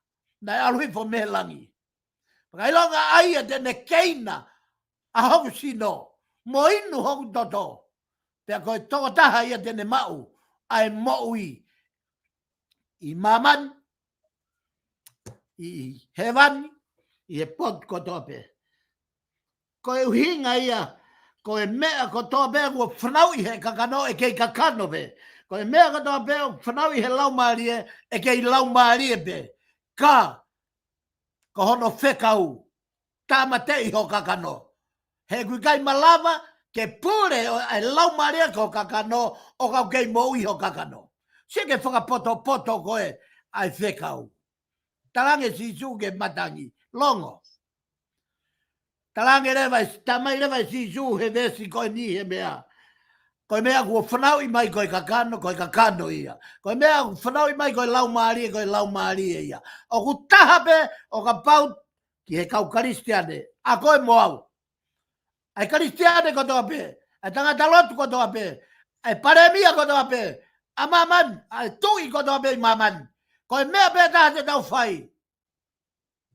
Naʻe ʻalu hifo mei langi. Fakaʻilonga ʻa ia te ne keina ʻa hoku sino, mo inu hoku toto. Pea ko e tokotaha ia te ne maʻu ʻa e moʻui ʻi māmani, ʻi hēvani, ʻi he potu kotoa pē. Ko e ʻuhinga ia, ko e meʻa kotoa pē kuo fanauʻi he kakano ʻe kei kakano pē. Ko e meʻa kotoa pē kuo fanauʻi he laumālie ʻe kei laumālie pē. Ka, ko hono fekau, tāmateʻi ho kakano. He ʻoku ʻikai malava ke pule ʻo e laumālie ki ho kakano ʻo ka ʻoku kei moʻui ho kakano. Sio ki he fakapotopoto ko ē ʻa e fekau. Talaange Sīsū ki he matangi. Longo. Talaange leva ʻe, talamai leva ʻe Sīsū he veesi ko eni he meʻa. Ko e meʻa kuo fanauʻi mai ko e kakano, ko e kakano ia. Ko e meʻa kuo fanauʻi mai ko e laumālie, ko e laumālie ia. ʻOku taha pē ʻo kapau ki he kau Kalisitiane, ʻa koe mo au. ʻA e Kalisitiane kotoa pē, ʻa e tangata lotu kotoa pē, ʻa e palēmia kotoa pē ʻa māmani, ʻa e tuʻi kotoa pē ʻi māmani. Ko e meʻa pē taha te tau fai.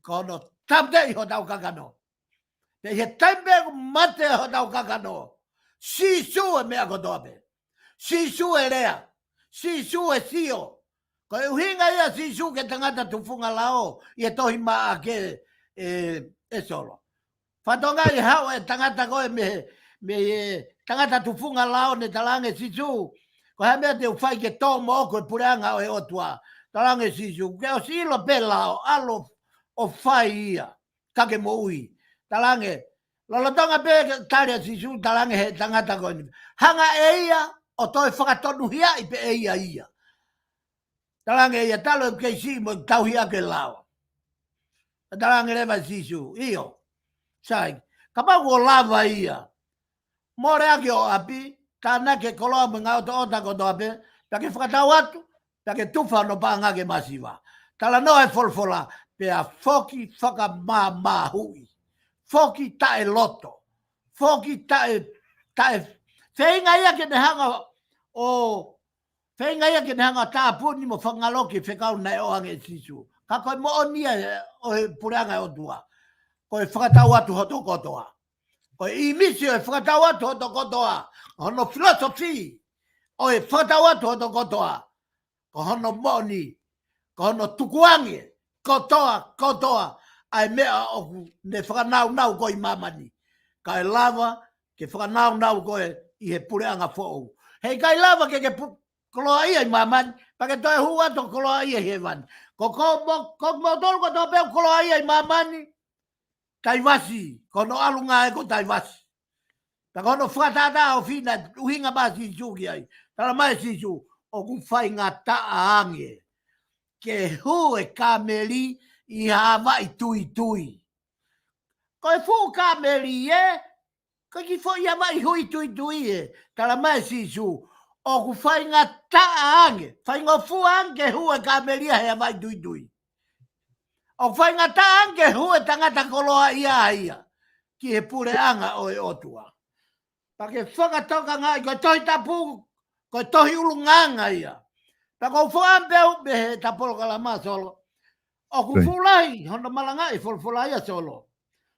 Ko hono tāmateʻi hotau kakano. Pea ʻi he taimi pē ʻoku mate ai hotau kakano, Sīsū e meʻa kotoa pē. Sīsū e lea. Sīsū e sio. Ko e ʻuhinga ia Sīsū ki he tangata tufunga lao ʻi he tohi Maʻake ē, ē Solo. Fatongia ʻi he haʻu e tangata ko ē mei, mei he tangata tufunga lao ne talaange Sīsū, ko e hā e meʻa te u fai ke tō moʻoku e puleʻanga ʻo e ʻOtua. Talaange Sīsū, ke ʻosi ʻilo pē lao, ʻalu ʻo fai ia, ka ke moʻui. Talaange, lolotonga pē tali ʻa Sīsū, talaange he tangata ko eni, hanga ʻe ia ʻo toe fakatonuhiaʻi pē ʻe ia ia. Talaange ia, talu ʻeku kei siʻi mo ʻeku tauhi ʻa e lao. Talaange leva Sīsū, ʻio. Sai, kapau ʻoku lava ia, mole ʻaki ho ʻapi, tānaki e koloa mo e ngaahi ʻotoʻota kotoa pē, pea ke fakatau atu, pea ke tufa hono paʻanga ke masiva. Talanoa e folofola, pea foki fakamāmāhuʻi. Foki taʻeloto. Foki taʻe, taʻe, feinga ia ke ne hanga ʻo, feinga ia ke ne hanga ʻo tāpuni mo fakangaloki e fekau naʻe ʻoange ʻe Sīsū. Ka ko e moʻoni ia ʻo e puleʻanga ʻo e ʻOtua. Ko e fakatau atu hoto kotoa. Ko e ʻīmisi ʻo e fakatau atu hoto kotoa. Hono filosofi ʻo e fakatau atu hoto kotoa. Ko hono moʻoni, ko hono tukuange, kotoa, kotoa, ʻa e meʻa ʻoku ne fakanaunau ko ē ʻi māmani. Kae lava ke fakanaunau ko ē ʻi he puleʻanga foʻou. Heʻikai lava ke ke pu-, koloaʻia ʻi māmani, pea ke toe hū atu ʻo koloaʻia ʻi hēvani. Ko, ko mo-, ko moutolu kotoa pē ʻoku koloaʻia ʻi māmani, taivasi, ko hono ʻalunga ē ko taivasi. Pea ko hono fakatātā ʻo fina, ʻuhinga mai Sīsū ki ai. Talamai ʻe Sīsū, ʻoku faingataʻa ange ke hū e kāmeli ʻi ha ʻavaʻi tuitui. Ko e fuʻu kāmeli ē, ko e kiʻi foʻi ʻavaʻi hui tuitui ē. Talamai ʻe Sīsū, ʻoku faingataʻa ange, faingofua ange ke hū e kāmeli ia he ʻavaʻi tuitui. ʻOku faingataʻa ange ke hū e tangata koloaʻia ia ki he puleʻanga ʻo e ʻOtua. Pea ke fakatokangaʻi, ko e Tohi Tapu, ko e tohi ʻulungaanga ia. Pea ʻoku ou foʻi pē au pē he ta polokalama Solo. ʻOku fuʻu lahi hono malangaʻi e folofola ia Solo.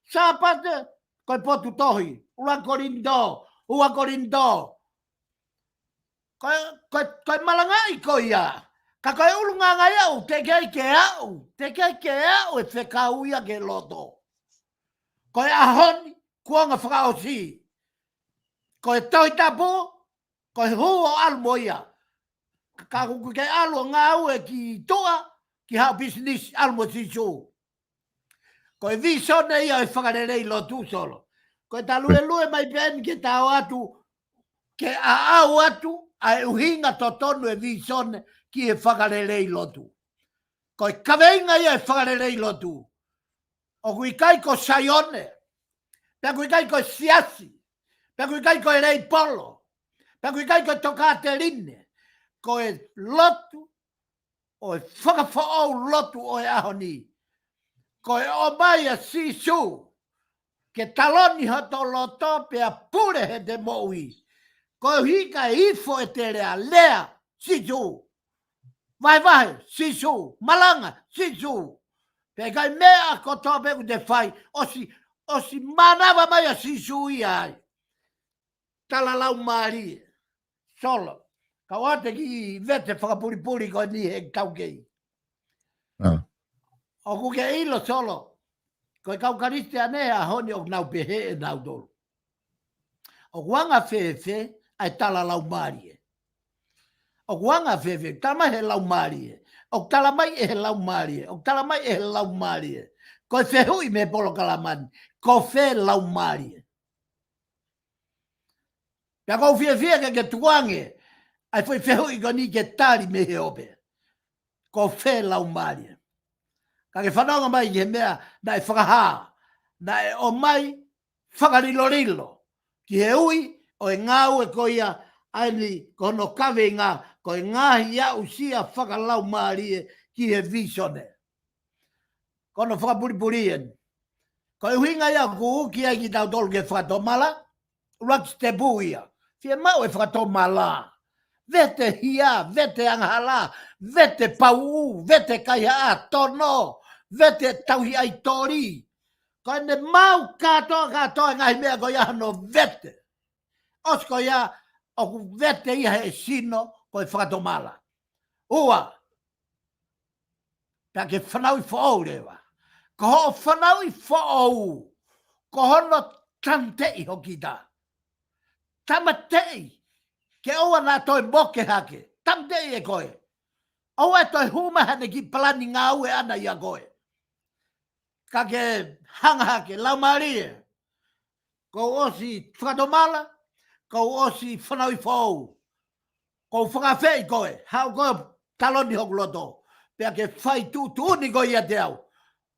Sāpate, ko e potu tohi, ʻuluaki Kolinitō, ua Kolinitō. Ko e, ko e, ko e malangaʻi ko ia. Ka ko e ʻulungaanga ia ʻoku teʻeki ai ke aʻu, teʻeki ai ke aʻu e fekau ia ki loto. Ko e ʻaho ni, kuonga fakaʻosi. Ko e Tohi Tapu, ko e hū ʻo ʻalu mo ia. Ka ʻoku ke ʻalu ʻo ngāue ki tuʻa, ki haʻo pisinisi, ʻalu mo Sīsū. Ko e vīsone ia ʻo e fakalelei lotu Solo. Ko e ta luelue mai pē eni ke ta ō atu, ke aʻau atu, ʻa e ʻuhinga totonu e vīsone ki he fakalelei lotu. Ko e kaveinga ia e fakalelei lotu. ʻOku ʻikai ko Saione, pea ʻoku ʻikai ko e siasi, pea ʻoku ʻikai ko e leipolo, pea ʻoku ʻikai ko e tokāteline, ko e lotu, ʻo e fakafoʻou lotu ʻo e ʻaho ni. Ko e ʻomai ʻa Sīsū, ke taloni hoto loto pea pule heʻete moʻui. Koeʻuhi ka ifo ʻete lea, lea, Sīsū. Vahevahe, Sīsū. Malanga, Sīsū. Pea ʻikai meʻa kotoa pē ʻoku te fai, ʻosi, ʻosi mānava mai ʻa Sīsū ia ai. Tala laumālie. Solo. Ka ʻoua te ke vete fakapulipuli ko eni he taukei. ʻOku ke ʻilo Solo. Ko e kau Kalisitiane he ʻaho ni ʻoku nau pehē ʻe nautolu, ʻoku anga fēfē ʻa e tala laumālie. ʻOku anga fēfē, tala mai he laumālie. ʻOku tala mai ʻe he laumālie. ʻOku tala mai ʻe he laumālie. Ko e fehuʻi mei he polokalama ni, ko fē laumālie? Pea ʻoku ou fiefia ke ke tukuange ʻa e foʻi fehuʻi ko eni ke tali mei he ope. Ko fē laumālie? Ka ke fanongo mai ki he meʻa naʻe fakahā, naʻe ʻomai fakalilolilo ki he ui ʻo e ngāue ko ia, ʻa eni ko hono kaveinga, ko e ngaahi aʻusia fakalaumālie ki he vīsone. Ko hono fakapulipuli eni. Ko e ʻuhinga ia ʻoku uki ai kitautolu ke fakatomala, ʻuluaki sitepu ia. Fiemaʻu e fakatomala. Vete hia, vete angahala, vete pauʻu, vete kaihaʻa, tono, vete tauhi ʻaitoli. Ko ʻene maʻu kātoa, kātoa e ngaahi meʻa ko ia hono vete. ʻOsi ko ia, ʻoku vete ia he sino, ko e fakatomala. Ua, pea ke fanauʻi foʻou leva. Ko hoʻo fanauʻi foʻou, ko hono tāmateʻi ho kita. Tāmateʻi, ke ʻoua naʻa toe moke hake. Tāmateʻi ʻe koe. ʻOua ʻe toe hū mai haʻane kiʻi palani ngāue ʻana ʻia koe. Ka ke hanga hake, Laumālie, kuo u ʻosi fakatomala, kuo u ʻosi fanauʻi foʻou. Kuo u fakaafeʻi koe, haʻu koe ʻo taloni hoku loto. Pea ke fai tuʻutuʻuni koe ʻiate au.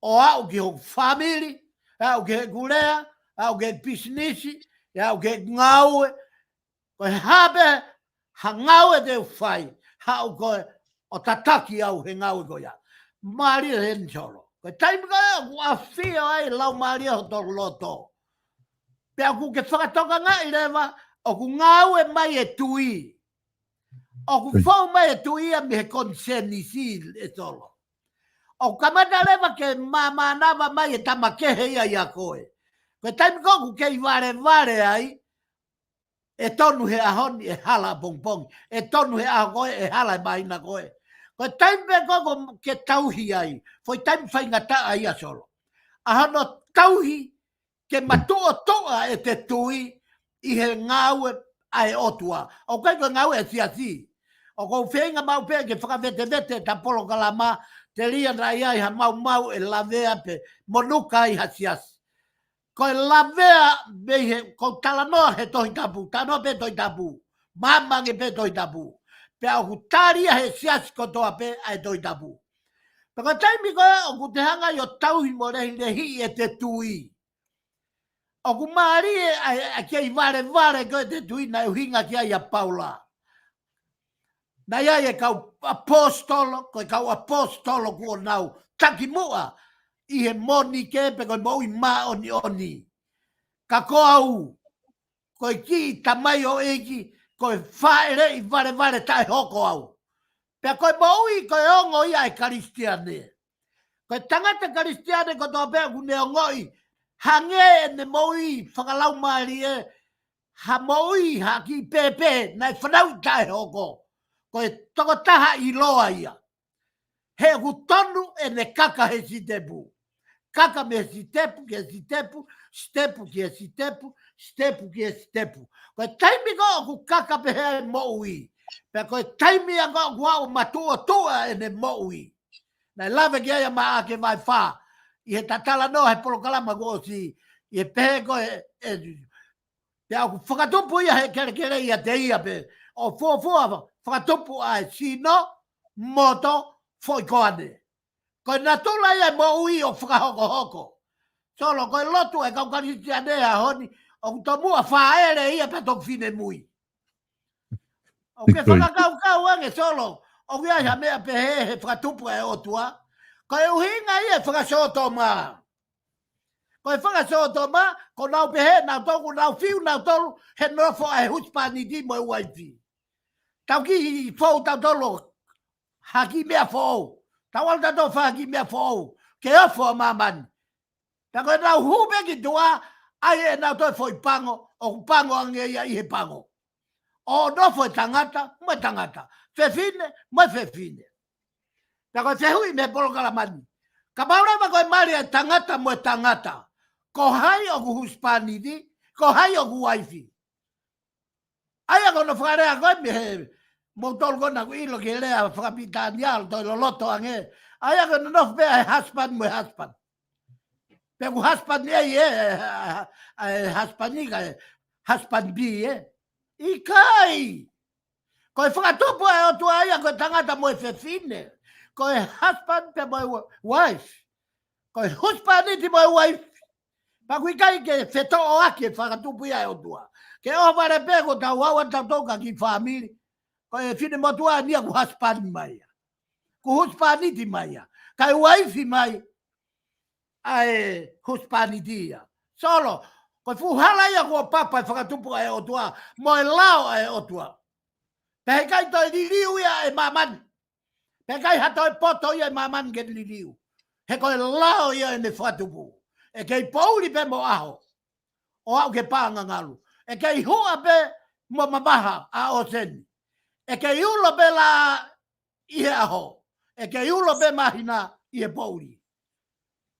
ʻO aʻu ki hoku fāmili, aʻu ki heʻeku lea, aʻu ki heʻeku pisinisi, aʻu ki heʻeku ngāue. Ko e hā pē ha ngāue te u fai, haʻu koe ʻo tataki au he ngāue ko ia. Mālie heni Solo. Ko e taimi ko ē ʻoku ʻafio ai Laumālie ʻi hoto loto, pea ʻoku ke fakatokangaʻi leva ʻoku ngāue mai e tui. ʻOku fou mai e tui ia mei he konisēnisi, ʻe Solo. ʻOku kamata leva ke māmānava mai e tama kehe ia ʻia koe. Ko e taimi ko ē ʻoku kei valevale ai, ʻe tonu he ʻaho ni ʻe hala ʻapongipongi, ʻe tonu he ʻaho ko ē ʻe hala he māhina ko ē. Ko e taimi pē ko ē ʻoku ke tauhi ai, foʻi taimi faingataʻa ia Solo. ʻA hono tauhi ke matuʻotuʻa ʻete tui ʻi he ngāue ʻa e ʻOtua. ʻOku ʻikai ko e ngāue ʻa e siasi. ʻOku ou feinga maʻu pē ke fakavetevete ʻeta polokalama, telia naʻa ʻi ai ha maumau ʻe lavea pe monuka ai ha siasi. Ko e lavea mei he, ʻoku ou talanoa he Tohi Tapu, talanoa pē Tohi Tapu, maama ange pē Tohi Tapu. Pea ʻoku tali ia he siasi kotoa pē ʻa e Tohi Tapu. Pea ko e taimi ko ē ʻoku te hanga ʻo tauhi mo lehilehiʻi ʻete tui, ʻoku mālie ʻa e, ʻa e kei valevale ko ē ʻete tui naʻe ʻuhinga ki ai ʻa Paula. Naʻe ʻi ai e kau ʻaposetolo, ko e kau ʻaposetolo kuo nau takimuʻa ʻi he monike pe ko e moʻui māʻoniʻoni. Ka ko au, ko e kiʻi tamaioʻeiki, ko e fāʻeleʻi valevale taʻehoko au. Pea ko e moʻui, ko e ongo ia ʻa e Kalisitiane. Ko e tangata Kalisitiane kotoa pē ʻoku ne ongoʻi hangē ʻene moʻui fakalaumālie ha moʻui ha kiʻi pēpē naʻe fanauʻi taʻehoko. Ko e tokotaha ʻiloa ia. He ʻoku tonu ʻene kaka he sitepu. Kaka mei he sitepu ki he sitepu, sitepu ki he sitepu, sitepu ki he sitepu. Ko e taimi ko ē ʻoku kaka pehē ai e moʻui, pea ko e taimi ia ko ē ʻoku aʻu ʻo matuʻotuʻa ʻene moʻui. Naʻe lave ki ai ʻa Maʻake vahe fā, ʻi heʻeta talanoa he polokalama kuo ʻosi, ʻi he pehē ko ē, ʻe, pea ʻoku fakatupu ia he kelekele ʻiate ia pē, ʻo fuofua fakatupu ʻa e sino, moto, foʻi koane. Ko e natula ia e moʻui ʻo fakahokohoko. Solo, ko e lotu ʻa e kau Kalisitiane he ʻaho ni, ʻoku tomuʻa fāʻele ia pea toki finemui. ʻOku ke fakakaukau ange Solo, ʻoku ʻi ai ha meʻa pehē he fakatupu ʻa e ʻOtua. Ko e ʻuhinga ia e fakasōtoma. Ko e fakasōtoma, ko ʻenau pehē, nautolu, ʻoku nau fiu nautolu he nofo ʻa e husepāniti mo e uaifi. Tau kiʻi fou tautolu ha kiʻi meʻa foʻou. Tau ʻalu tautolu ʻo fai ha kiʻi meʻa foʻou ke ofo ʻa māmani. Pea ko ʻenau hū pē ki tuʻa, ʻai ʻenau toe foʻi pango, ʻoku pango ange ia ʻi he pango. ʻO nofo e tangata mo e tangata, fefine mo e fefine. Pea ko e fehuʻi mei he polokalama ni, kapau leva ko e mali ʻa e tangata mo e tangata, ko hai ʻoku husepāniti, ko hai ʻoku uaifi? ʻA ia ko hono fakalea ko ē mei he, moutolu ko ē naʻa ku ʻilo ki he lea fakapilitānia ʻo toe loloto ange. ʻA ia ko hono nofo pē ʻa e husband mo e husband. Pe ko e husband A ē, ʻa e husband ē, ka e husband B ē. ʻIkai. Ko e fakatupu ʻa e ʻOtua ia ko e tangata mo e fefine. Ko e husband pea mo e wa-, wife. Ko e husepāniti mo e uaifi. Pea ʻoku ʻikai ke fetoʻoaki e fakatupu ia ʻa e ʻOtua. Ke ʻohovale pē ko ʻetau ʻalu ʻa tautolu ki ha kiʻi fāmili, ko e finemotuʻa ni ia ʻoku husband mai ia, ʻoku husepāniti mai ia, kae uaifi mai ʻa e husepāniti ia. Solo, ko e fuʻu hala ia kuo papa e fakatupu ʻa e ʻOtua mo e lao ʻa e ʻOtua. Pea heʻikai toe liliu ia ʻe māmani. Pea ʻikai ha toe poto ia ʻe māmani ke liliu. He ko e lao ia ʻene fakatupu. ʻE kei poʻuli pē mo ʻaho, ʻo aʻu ki he paʻanga ngalu. ʻE kei huʻa pē mo mamaha ʻa ʻōseni. ʻE kei ulo pē lā ʻi he ʻaho. ʻE kei ulo pē māhina ʻi he poʻuli.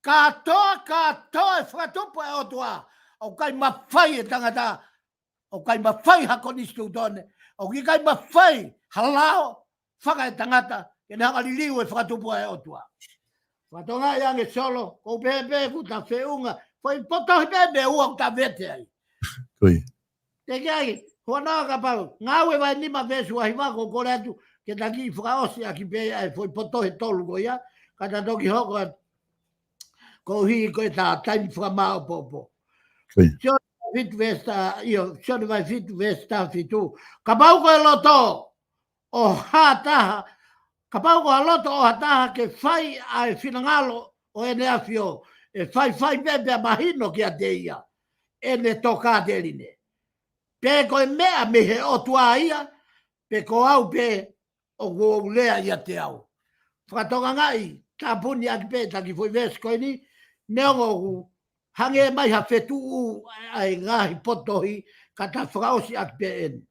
Kātoa, kātoa e fakatupu ʻa e ʻOtua. ʻOku ʻikai mafai e tangata, ʻoku ʻikai mafai ha konisitūtone, ʻoku ʻikai mafai ha lao fakaetangata ke ne hanga liliu e fakatupu ʻa e ʻOtua. Fakatokangaʻi ange Solo, ʻoku ou pehē pē ʻoku ta feʻunga, foʻi potohi pē ʻe ua ʻoku ta vete ai. Ko ia. Teʻeki ai, huanoa kapau, Ngāue vahe nima veesi ua hiva ʻoku ou kole atu, ke ta kiʻi fakaʻosi ʻaki pē ʻa e foʻi potohi ʻe tolu ko ia, ka ta toki hoko atu. Koeʻuhi ko e ta taimi fakamāʻopoʻopo. Ko ia. Sione vahe fitu veesi taha, ʻio, Sione vahe fitu veesi taha fitu. Kapau ko e loto ʻo ha taha, kapau ko ha loto ʻo ha taha ke fai ʻa e finangalo ʻo ʻEne ʻAfio, ʻe faifai pē pea mahino kiate ia ʻene tokāteline. Pe ko e meʻa mei he ʻOtua ia, pe ko au pē ʻoku ou lea ʻiate au. Fakatokangaʻi, tāpuni ʻaki pē ʻe ta kiʻi foʻi veesi ko eni, neongo ʻoku hangē mai ha fetuʻu ʻa e ngaahi potohi, ka ta fakaʻosi ʻaki pē eni.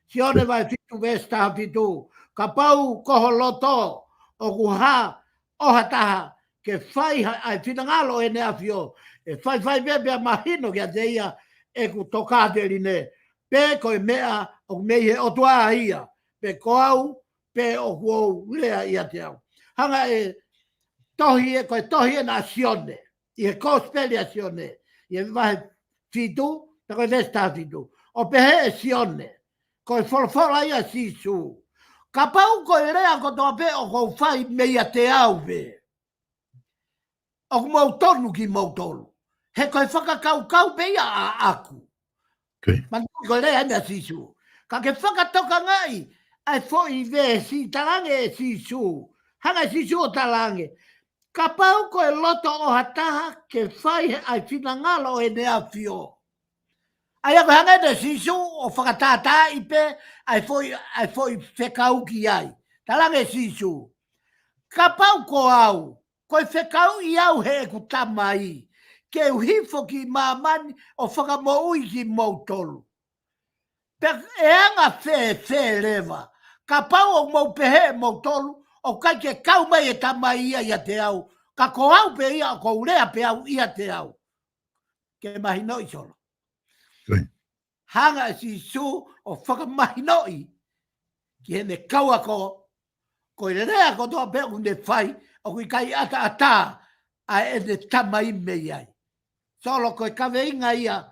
Sione vahe fitu veesi taha fitu, kapau ko ho loto ʻoku ha ʻo ha taha ke fai ha, ʻa e finangalo ʻEne ʻAfio, ʻe faifai pē pea mahino kiate ia ʻeku tokāteline, pe ko e meʻa ʻoku mei he ʻOtua ia, pe ko au pē ʻoku ou lea ʻiate au. Hanga ʻe tohi ē, ko e tohi ena ʻa Sione, ʻi he Kosipeli ʻa Sione, ʻi he vahe fitu, pea ko e veesi taha fitu. ʻO pehē ʻe Sione, ko e folofola ia ʻa Sīsū. Kapau ko e lea kotoa pē ʻoku ou fai meiate au pē, ʻoku mou tonu kimoutolu. He ko e fakakaukau pē ia ʻaʻaku. Ko ia. Manatuʻi ko e lea eni ʻa Sīsū. Ka ke fakatokangaʻi ʻa e foʻi veesi, talaange ʻe Sīsū. Hanga ʻe Sīsū ʻo talaange, kapau ko e loto ʻo ha taha ke fai he ʻa e finangalo ʻEne ʻAfio. ʻA ia ko e hanga ʻe Sīsū ʻo fakatātaaʻi pē ʻa e foʻi, ʻa e foʻi fekau ki ai. Talaange ʻe Sīsū, kapau ko au, ko e fekauʻi au heʻeku Tamai, ke u hifo ki māmani ʻo fakamoʻui kimoutolu. Pea ʻe anga fēfē leva, kapau ʻoku mou pehē ʻe moutolu, ʻoku ʻikai ke kau mai e Tamai ia ʻiate au, ka ko au pē ia ʻoku ou lea pē au ʻiate au. Ke mahinoʻi Solo. Ko ia. Hanga ʻe Sīsū ʻo fakamahinoʻi ki heʻene kau ako, ko e lea kotoa pē ʻoku ne fai, ʻoku ʻikai ʻataʻatā ʻa ʻene Tamai mei ai. Solo, ko e kaveinga ia,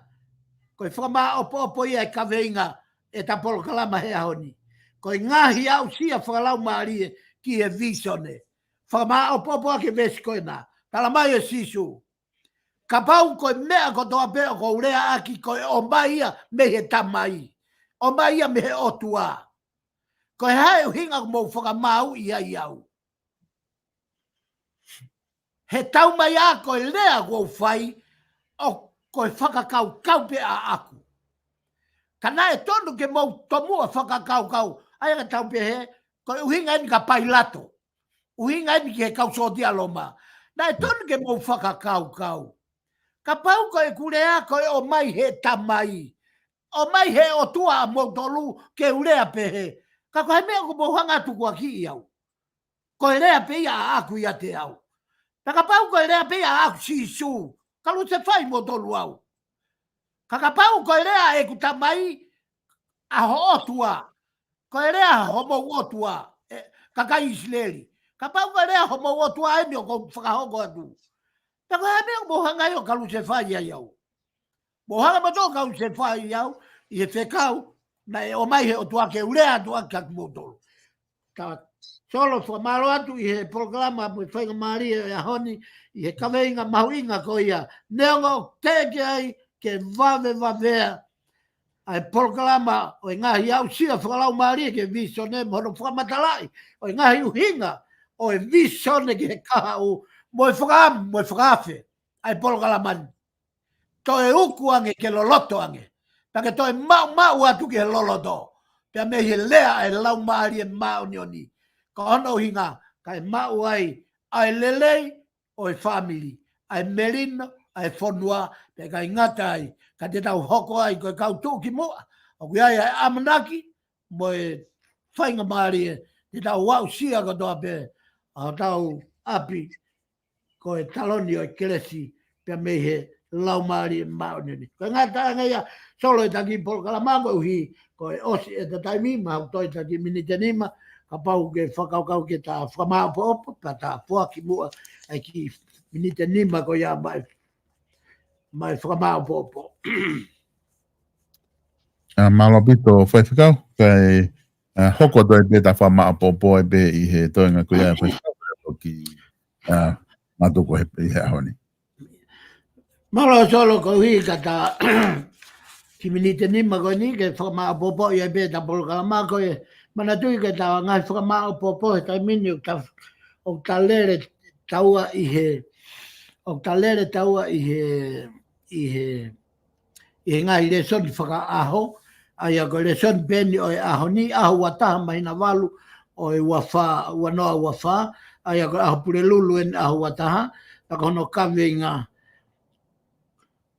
ko e fakamāʻopoʻopo ia e kaveinga ʻeta polokalama he ʻaho ni. Ko e ngaahi aʻusia fakalaumālie ki he vīsone. Fakamāʻopoʻopo ʻaki e veesi ko ena. Talamai ʻe Sīsū, kapau ko e meʻa kotoa pē ʻoku ou lea ʻaki ko e ʻomai ia mei he Tamai, ʻomai ia mei he ʻOtua, ko e hā e ʻuhinga ʻoku mou fakamāuʻi ai au? He taumaiā ko e lea ʻoku ou fai, ʻoku ko e fakakaukau pē ʻaʻaku. Ka naʻe tonu ke mou tomuʻa fakakaukau, ʻa ia ka tau pehē, ko e ʻuhinga eni kia Pailato. ʻUhinga eni ki he kau sōtia Loma. Naʻe tonu ke mou fakakaukau. Kapau ko ʻeku lea ko e ʻomai he Tamai, ʻomai he ʻOtua ʻa moutolu ke u lea pehē, ka ko e hā e meʻa ʻoku mou hanga ʻo tukuakiʻi au? Ko e lea pē ia ʻaʻaku ʻiate au. Pea kapau ko e lea pē ia ʻaʻaku Sīsū, kalusefai moutolu au. Ka kapau ko e lea ʻeku Tamai, ʻa ho ʻOtua, ko e lea homou ʻOtua, ʻe, kakai ʻIsileli. Kapau ko e lea homou ʻOtua eni ʻoku ou fakahoko atu, pea ko e hā e meʻa ʻoku mou hanga ai ʻo kalusefai ai au? Mou hanga moutolu ʻo kalusefai au ʻi he fekau naʻe ʻomai he ʻOtua ke u lea atu ʻaki kiate kimoutolu. Ka Solo, fakamālō atu ʻi he polokalama mo e faingamālie ʻo e ʻaho ni, ʻi he kaveinga mahuʻinga ko ia. Neongo teʻeki ai ke vavevavea ʻa e polokalama ʻo e ngaahi aʻusia fakalaumālie ki he vīsone mo hono fakamatalaʻi ʻo e ngaahi ʻuhinga ʻo e vīsone ki he kahaʻu, mo e fakaʻamu, mo e fakaafe ʻa e polokalama ni. Toe uku ange ke loloto ange. Pea ke toe maʻumaʻu atu ki he loloto. Pea mei he lea ʻa e Laumālie Māʻoniʻoni. Ko hono ʻuhinga, kae maʻu ai ʻa e lelei ʻo e fāmili, ʻa e melino ʻa e fonua, pea ʻikai ngata ai, ka te tau hoko ai ko e kau tuʻukimuʻa ʻoku ʻi ai ʻa e ʻamanaki mo e faingamālie te tau aʻusia kotoa pē ʻa hotau ʻapi, ko e taloni ʻo e kelesi pea mei he Laumālie Māʻoniʻoni. Ko e ngataʻanga ia, Solo, ʻeta kiʻi polokalama, koeʻuhi ko e ʻosi ʻeta taimi, mahalo toe ʻeta kiʻi miniti ʻe nima, kapau ke fakakaukau ke ta fakamāʻopoʻopo, pea ta foaki muʻa ʻa e kiʻi miniti ʻe nima ko ia maʻa e, maʻa e fakamāʻopoʻopo. ʻA, mālō ʻaupito, Faifekau, kae, ʻa, hoko atu ai pē ʻeta fakamāʻopoʻopo ai pē ʻi he toenga ko ia, Faifekau, ʻo ki, ʻa, Matuku he, ʻi he ʻaho ni. Mālō Solo, koeʻuhi ka ta kiʻi miniti ʻe nima ko eni ke fakamāʻopoʻopo ai pē ʻeta polokalama, ko e manatuʻi ke ta ngaahi fakamāʻopoʻopo he taimi ni ʻoku ta, ʻoku ta lele taua ʻi he, ʻoku ta lele taua ʻi he, ʻi he, ʻi he ngaahi lēsoni fakaʻaho, ʻa ia ko e lēsoni pē eni ʻo e ʻaho ni, ʻaho ua taha māhina valu ʻo e ua fā, ua noa ua fā, ʻa ia ko e ʻaho Pulelulu eni ʻaho ua taha, pea ko hono kaveinga,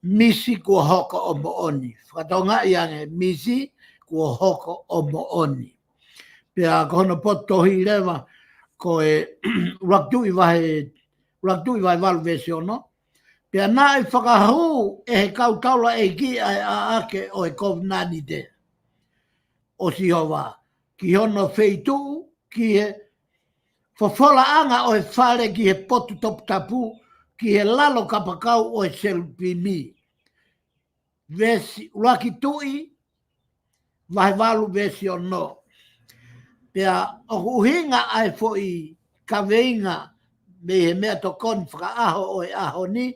Misi kuo hoko ʻo moʻoni. Fakatokangaʻi ange, Misi kuo hoko ʻo moʻoni. Pea ko hono potu tohi leva, ko e ʻUluaki Tuʻi vahe, ʻUluaki Tuʻi vahe valu veesi ono. Pea naʻe fakahū ʻe he kau taulaʻeiki ʻa e ʻaʻake ʻo e kovinānite ʻo Sihova, ki hono feituʻu, ki he fofolaʻanga ʻo e fale ki he potu toputapu, ki he lalo kapakau ʻo e selupimi. Veesi, ʻUluaki Tuʻi, vahe valu veesi ono. Pea ʻoku ʻuhinga ʻa e foʻi kaveinga mei he meʻatokoni fakaʻaho ʻo e ʻaho ni,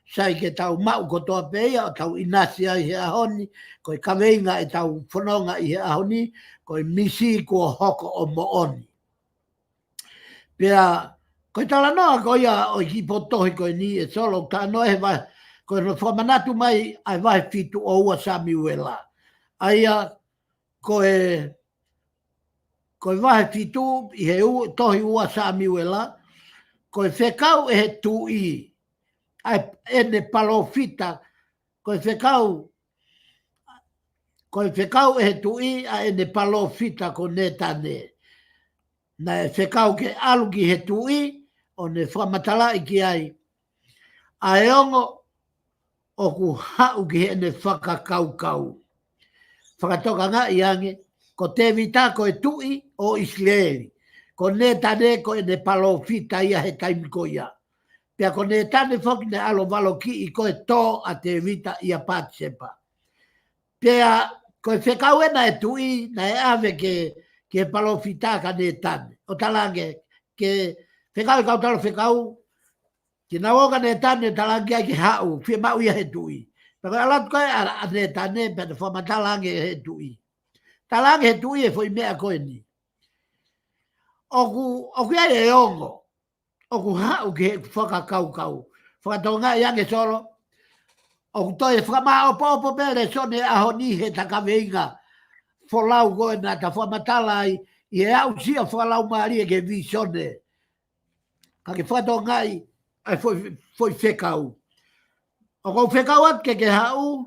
sai ke tau maʻu kotoa pē ia ʻo tau ʻinasi ai he ʻaho ni, ko e kaveinga ʻetau fononga ʻi he ʻaho ni, ko e Misi kuo hoko ʻo moʻoni. Pea, ko e talanoa ko ia ʻo e kiʻi potu tohi ko eni ʻe Solo, talanoa he vahe, ko hono fakamanatu mai ʻa e vahe fitu ʻo ua Samiuela. ʻA ia, ko e, ko e vahe fitu ʻi he ua, tohi ua Samiuela, ko e fekau ʻe he tuʻi, ʻa e, ʻene palōfita, ko e fekau, ko e fekau ʻe he tuʻi ʻa ʻene palōfita ko Nētane. Naʻe fekau ke ʻalu ki he tuʻi, ʻo ne fakamatalaʻi ki ai, ʻa e ongo ʻoku haʻu ki heʻene fakakaukau. Fakatokangaʻi ange, ko Tēvita ko e tuʻi ʻo ʻIsileli. Ko Nētane ko ʻene palōfita ia he taimi ko ia. Pea ko Nētane foki naʻe ʻalu ʻo valokiʻi ko e tō ʻa Tēvita ʻia Patisepa. Pea ko e fekau ena ʻa e tuʻi naʻe ʻave ke, ke palōfita ka Nētane. ʻO talaange, ke fekau e kau talafekau, ke nau ō kia Nētane, talaange ai ke haʻu, fiemaʻu ia he tuʻi. Pea ko e ʻalu atu ko ē ʻa, ʻa Nētane, pea ne fakamatalaange he tuʻi. Talaange he tuʻi e foʻi meʻa ko eni. ʻOku, ʻoku ʻi ai e ongo ʻoku haʻu ki heʻeku fakakaukau. Fakatokangaʻi ange Solo, ʻoku toe fakamāʻopoʻopo pē lēsoni ʻaho ni heʻeta kaveinga folau ko ē naʻa ta fakamatala ai, ʻi he aʻusia fakalaumālie ki he vīsone. Ka ke fakatokangaʻi ʻa e foʻi, foʻi fekau. ʻOku ou fekau atu ke ke haʻu,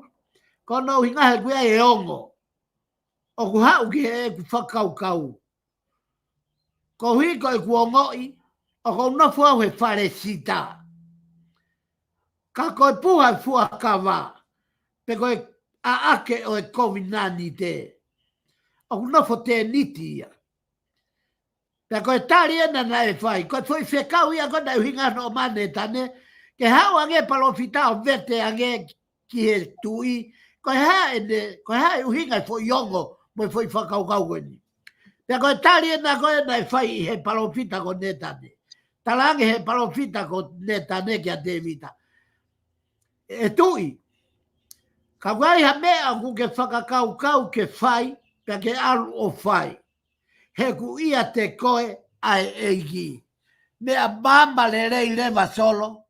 ko hono ʻuhinga he ʻoku ʻi ai e ongo ʻoku haʻu ki heʻeku fakakaukau. Koeʻuhi ko ʻeku ongoʻi, ʻoku ou nofo au he fale sita. Ka ko e puha e fuakava, pe ko e ʻaʻake ʻo e kovinānite, ʻoku nofo tēniti ia. Pea ko e tali ena naʻe fai, ko e foʻi fekau ia ko ē naʻe ʻuhinga hono ʻomai ʻe Nētane, ke haʻu ange palōfita ʻo vete ange ki he tuʻi, ko e hā ʻene, ko e hā e ʻuhinga e foʻi ongo, mo e foʻi fakakaukau ko eni. Pea ko e tali ena ko ē naʻe fai ʻe he palōfita ko Nētane. Talaange he palōfita ko Nētane kia Tēvita, ʻE tuʻi, ka ʻoku ʻi ai ha meʻa ʻoku ke fakakaukau ke fai, pea ke ʻalu ʻo fai. He ʻoku ʻiate koe ʻa e ʻEiki. Meʻa maama lelei leva Solo,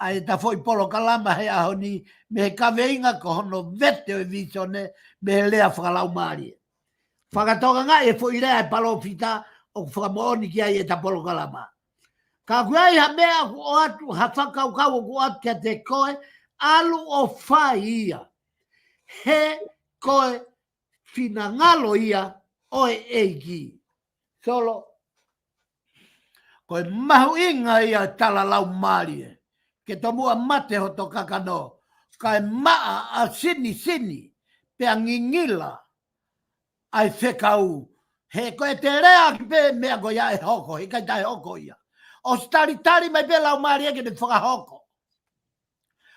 ʻa ʻeta foʻi polokalama he ʻaho ni, mei he kaveinga ko hono vete ʻo e vīsone, mei he lea fakalaumālie. Fakatokangaʻi e foʻi lea e palōfita ʻoku fakamoʻoni ki ai ʻeta polokalama. Ka ʻoku ʻi ai ha meʻa ʻoku ʻoatu, ha fakakaukau ʻoku ʻoatu kiate koe, ʻalu ʻo fai ia. He ko e finangalo ia ʻo e ʻEiki. Solo, ko e mahuʻinga ia e tala laumālie, ke tomuʻa mate hoto kakano, kae maʻa ʻa sinisini, pea ngingila ʻa e fekau, He ko e te lea ʻaki pē meʻa ko ia ʻe hoko, he ʻikai toe hoko ia. ʻOsi talitali mai pē Laumālie ke ne fakahoko.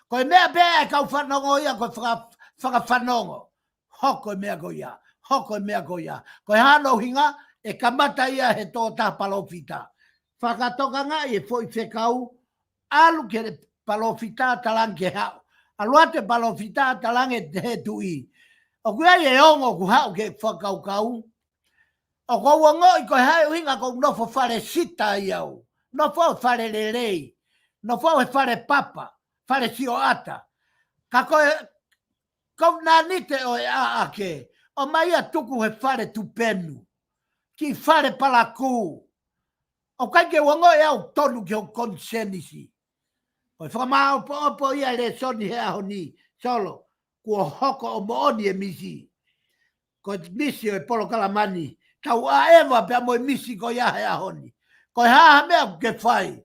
Ko e meʻa pē ʻa e kau fanongo ia, ko e faka-, fakafanongo. Hoko e meʻa ko ia, hoko e meʻa ko ia. Ko e hā hono ʻuhinga? ʻE kamata ia he tokotaha palōfita. Fakatokangaʻi e foʻi fekau, ʻalu ki he palōfita, talaange ke haʻu. ʻAlu atu e palōfita, talaange ʻe he tuʻi, ʻoku ʻi ai e ongo ʻoku haʻu ki he fakakaukau. ʻOku ou ongoʻi ko e hā e ʻuhinga ʻoku ou nofo fale sita ai au. Nofo au he fale lelei. Nofo au he fale papa, fale sioʻata. Ka ko e, kou nanite ʻo e ʻaʻake, ʻomai ia ʻo tuku he fale tupenu, kiʻi fale palakū. ʻOku ʻikai ke u ongoʻi au tonu ki hoku konisēnisi. Ko e fakamāʻopoʻopo ia e lēsoni he ʻaho ni, Solo, kuo hoko ʻo moʻoni e misi. Ko e misi ʻo e polokalama ni, tau ʻaʻeva pea mo e misi ko ia he ʻaho ni. Ko e hā ha meʻa ʻoku ke fai,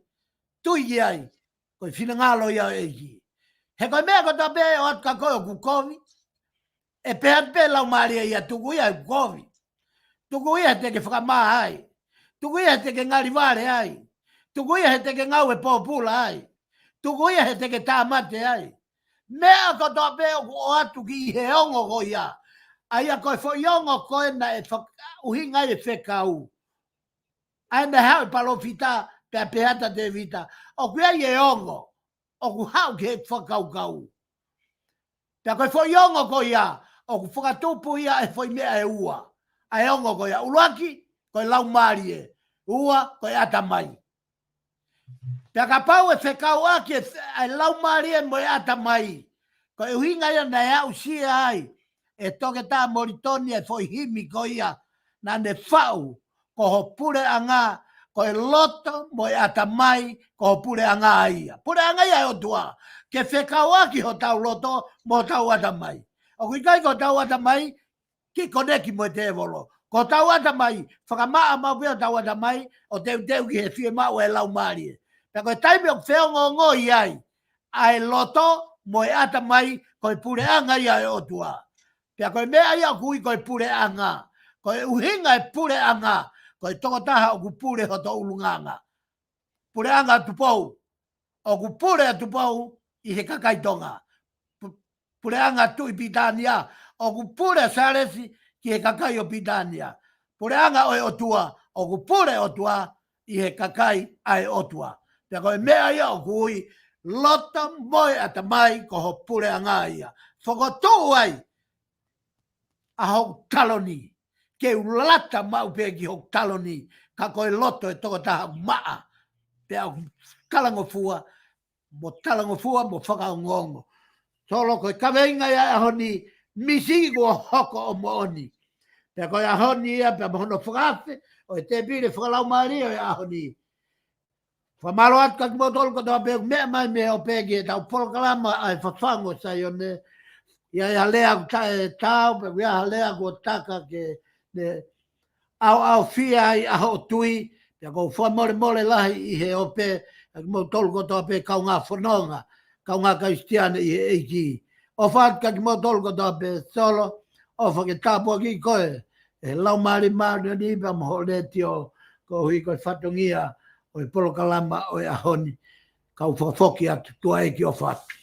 tui ki ai, ko e finangalo ia ʻo e ʻEiki. He ko e meʻa kotoa pē ʻoku ʻoatu kia koe ʻoku kovi, ʻe pehē pē Laumālie ia, tuku ia he kovi. Tuku ia he te ke fakamā ai. Tuku ia he te ke ngalivale ai. Tuku ia he te ke ngāue pōpula ai. Tuku ia he te ke tāmate ai. Meʻa kotoa pē ʻoku ʻoatu ki he ongo ko ia. ʻA ia ko e foʻi ongo ko ē naʻe fak-, ʻuhinga ai e fekau. ʻA ia naʻe haʻu e palōfita, pea pehē atu ʻa Tēvita, ʻoku ʻi ai e ongo ʻoku haʻu ki he fakakaukau. Pea ko e foʻi ongo ko ia, ʻoku fakatupu ia e foʻi meʻa ʻe ua. ʻA e ongo ko ia, ʻuluaki, ko e laumālie. Ua, ko e ʻatamai. Pea kapau ʻe fekauʻaki e f-, ʻa e laumālie mo e ʻatamai, ko e ʻuhinga ia naʻe aʻusia ai ʻe Toketā Molitoni e foʻi himi ko ia naʻa ne faʻu, ko ho puleʻanga, ko e loto mo e ʻatamai, ko ho puleʻanga ia. Puleʻanga ia ʻo e ʻOtua. Ke fekauʻaki hotau loto mo hotau ʻatamai. ʻOku ʻikai ko hotau ʻatamai ke koneki mo e tēvolo. Ko hotau ʻatamai, fakamaʻa maʻu pē hotau ʻatamai, ʻo teuteu ki he fiemaʻu ʻa e laumālie. Pea ko e taimi ʻoku feongoongoi ai ʻa e loto mo e ʻatamai, ko e puleʻanga ia ʻo e ʻOtua. Pea ko e meʻa ia ʻoku ui ko e puleʻanga. Ko e ʻuhinga e puleʻanga, ko e tokotaha ʻoku pule hoto ʻulungaanga. Puleʻanga Tupou, ʻoku pule ʻa Tupou ʻi he kakai Tonga. Pu-, puleʻanga Tuʻi Pilitānia, ʻoku pule ʻa Sālesi ki he kakai ʻo Pilitānia. Puleʻanga ʻo e ʻOtua, ʻoku pule ʻOtua ʻi he kakai ʻa e ʻOtua. Pea ko e meʻa ia ʻoku ui loto mo e ʻatamai, ko ho puleʻanga ia. Fokotuʻu ai ʻa hoku taloni, ke u lata maʻu pē ki hoku taloni, ka ko e loto e tokotaha maʻa, pea ʻoku talangofua, mo talangofua, mo fakaongoongo. Solo, ko e kaveinga ia ʻaho ni, misi kuo hoko ʻo moʻoni. Pea ko e ʻaho ni ia, pea mo hono fakaafe ʻo e tēpile fakalaumālie ʻo e ʻaho ni. Fakamālō atu kia kimoutolu kotoa pē ʻoku meʻa mai mei he ope ki heʻetau polokalama ʻa e Fafangu ʻo Saione. ʻI ai ha lea ʻoku taʻetaau, pe ʻoku ʻi ai ha lea kuo taka ke ne ʻaoʻaofia ai ʻa hoʻo tui, pea ʻoku ou fakamolemole lahi ʻi he ope, kia kimoutolu kotoa pē kaungā fononga, kaungā Kalisitiane ʻi he ʻEiki. ʻOfa atu kia kimoutolu kotoa pē, Solo, ʻofa ke tāpuakiʻi koe ʻe he Laumālie Māʻoniʻoni pea mo hoʻo letiō, koeʻuhi ko e fatongia ʻo e polokalama ʻo e ʻaho ni. Kau fakafoki atu, tuʻa ʻEiki, ʻofa atu.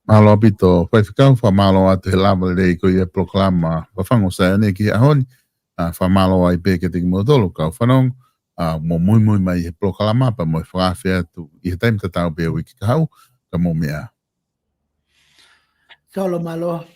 Mālō ʻaupito, Faifekau, fakamālō atu he lava lelei ko ia e polokalama Fafangu ʻo Saione ki he ʻaho ni. ʻA, fakamālō ai pē kiate kimoutolu kau fanongo, ʻa, mou muimui mai he polokalama pea mo e fakaafe atu ʻi he taimi tatau pē uike kahaʻu, ka mou meʻa. Solo, mālō.